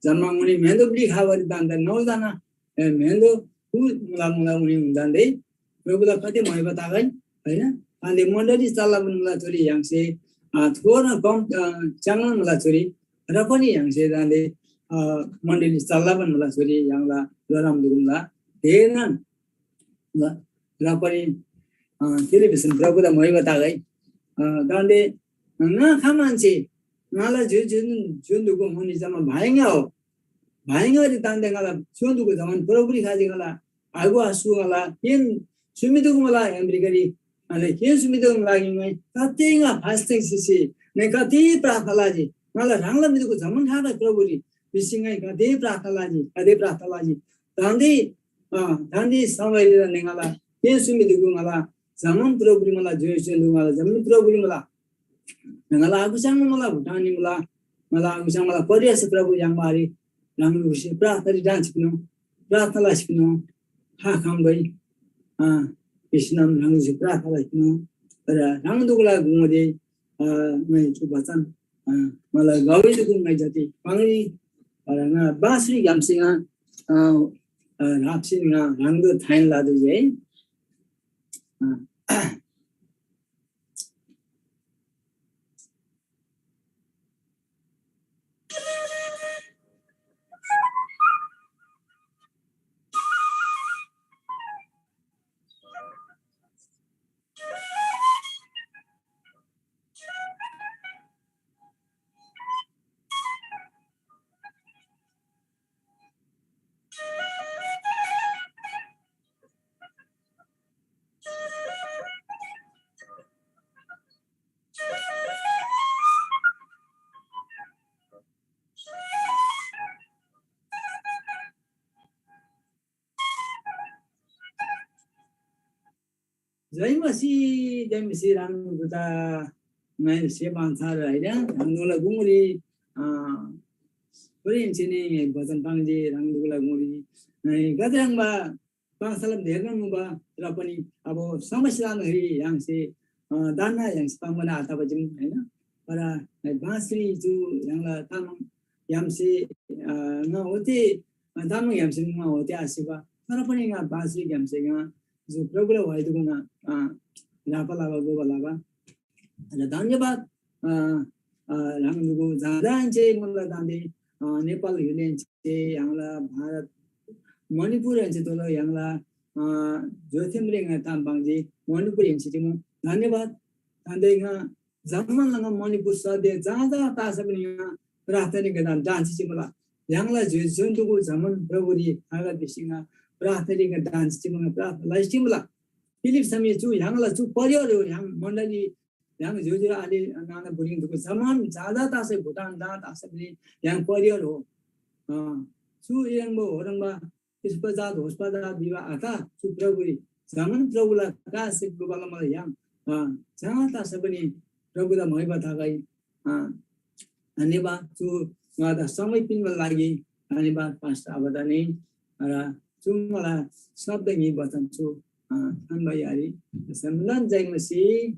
जम्‍मा उनी म्‍हेन्‍दो ब्‍लि खाबारी दान्‍दा नौ जना, ए, म्‍हेन्‍दो कु मुला मुला उनी हुन्‍दान्‍दे प्रभुला कति म्‍हाइबा तागै, हैन? अनि मण्‍डली चल्‍ला पनि मुला छोरी य्‍हाङसे, अ, थोर कम, अ, च्‍याङ्ना मुला छोरी, र पनि य्‍हाङसे दान्‍दे, अ, मण्‍डली चल्‍ला पनि मुला छोरी य्‍हाङला लरम दुगुमला। तेनन ल, र पनि, अ, टेलिभिजन प्रभुदा मोइबा तागै, अ, दान्‍दे ङा खमान्‍से ङाला ज्‍यु ज्‍यु ज्‍युन दुगु मुनि जम्‍मा भाइङा हो। भाइङारी दान्‍दे ङाला ज्‍यु दुगु जमान प्रभुरी खाजी ङाला आगु आसु ङाला केन सुमिदुगु मला अमेरिकारी, अनि केन सुमिदुगु लागि ङाइ कति ङा फास्टिङ सिसी ङाइ कति प्रार्थना लाजी ङाला ह्राङला मिदुगु जमान खादा प्रभुरी बिसी ङाइ कति प्रार्थना लाजी, कति प्रार्थना लाजी। दान्‍दे, अ, दान्‍दे समयरी दान्‍दे ङाला केन सुमिदुगु ङाला जमान प्रभुरी मला ज्‍यु ज्‍यु ङाला जमान प्रभुरी मला ङाला आगुचाङ मला भुटानी मला, ङाला आगुचाङ मला परियास प्रभु याङ्बारी ह्राङ लुसी प्रार्थना डान्स पिनो, प्रार्थना लास पिनो, हा खम्बै, आ, विश्राम ह्राङ लुसी प्रार्थना लास पिनो, र ह्राङ दुगुला गुङदे, आ, ङाइ चु बचन, आ, मला गाउरी दुगु ङाइ जति पाङ्री, र ङा बाँसुरी ग्‍यामसे ङा, आ, आ, ह्राप्सी ङा ह्राङदो थाइन लादो जे, आ, जय मसीह, जय मसीह राम गुता। ङाइ से बान्‍छार हैन, ह्राङदोला गुङरी, अ, थोरै छिनी भजन पाङ्जी ह्राङदोला गुङरी। ङाइ गजरङबा पाङ्सालम धेर मुबा, र पनि अब समस्या ह्राङसे, अ, दान्‍ना ह्राङसे पाङ्बान आतबा जिम, हैन? तर ङाइ बाँसुरी चु ह्राङला तामाङ य्‍हाङसे, अ, ङा होते, अ, तामाङ य्‍हाङसे ङा होते आसेबा। तर पनि ङा बाँसुरी य्‍हाङसे ङा जो प्रभुला व्‍हाइ दुगु ङा, अ, रापा लाबा गोबा लाबा। र धन्यवाद, अ, अ, ह्राङ दुगु जाँदा ह्राङसे मुला जाँदे, अ, नेपाल हिँडेन्‍से ह्राङला भारत मणिपुर ह्राङसे तोला ह्राङला, अ, जोथेमरे ङा ताम पाङ्जे मणिपुर ह्राङसे तिमो धन्यवाद। तान्‍दे ङा जम्‍मान लङा मणिपुर सदे जहाँ जहाँ तासा पनि ङा प्रार्थना गदा डान्‍सी चिमुला। ह्राङला ज्‍यो जन्तुको जम्‍मान प्रभुरी आगा बिसिङा प्रार्थना गदा डान्‍सी चिमुला, प्रार्थना लैसी चिमुला। फिलिप समी चु ह्राङला चु परिवार हो, ह्राङ मण्डली, ह्राङ ज्‍योज्‍यो आले नाना बुढिङ दुगु जम्‍मान जहाँ जहाँ तासा भुटान जहाँ तासा पनि ह्राङ परिवार हो। अँ, चु इरङबो होरङबा पुष्पजात होस्पजात विवाह आका चु प्रभुरी जम्‍मान प्रभुला कासे ग्‍लुबाला मला य्‍हाङ, अ, जहाँ तासा पनि प्रभुदा महिमा थागै। अ, धन्यवाद चु ङादा समय पिन्‍बा लागि धन्यवाद पास्टर आबादा नै। र चु मला शब्द ङी वचन छु, अ, थान्‍बा यारी सम्‍मान जय मसीह।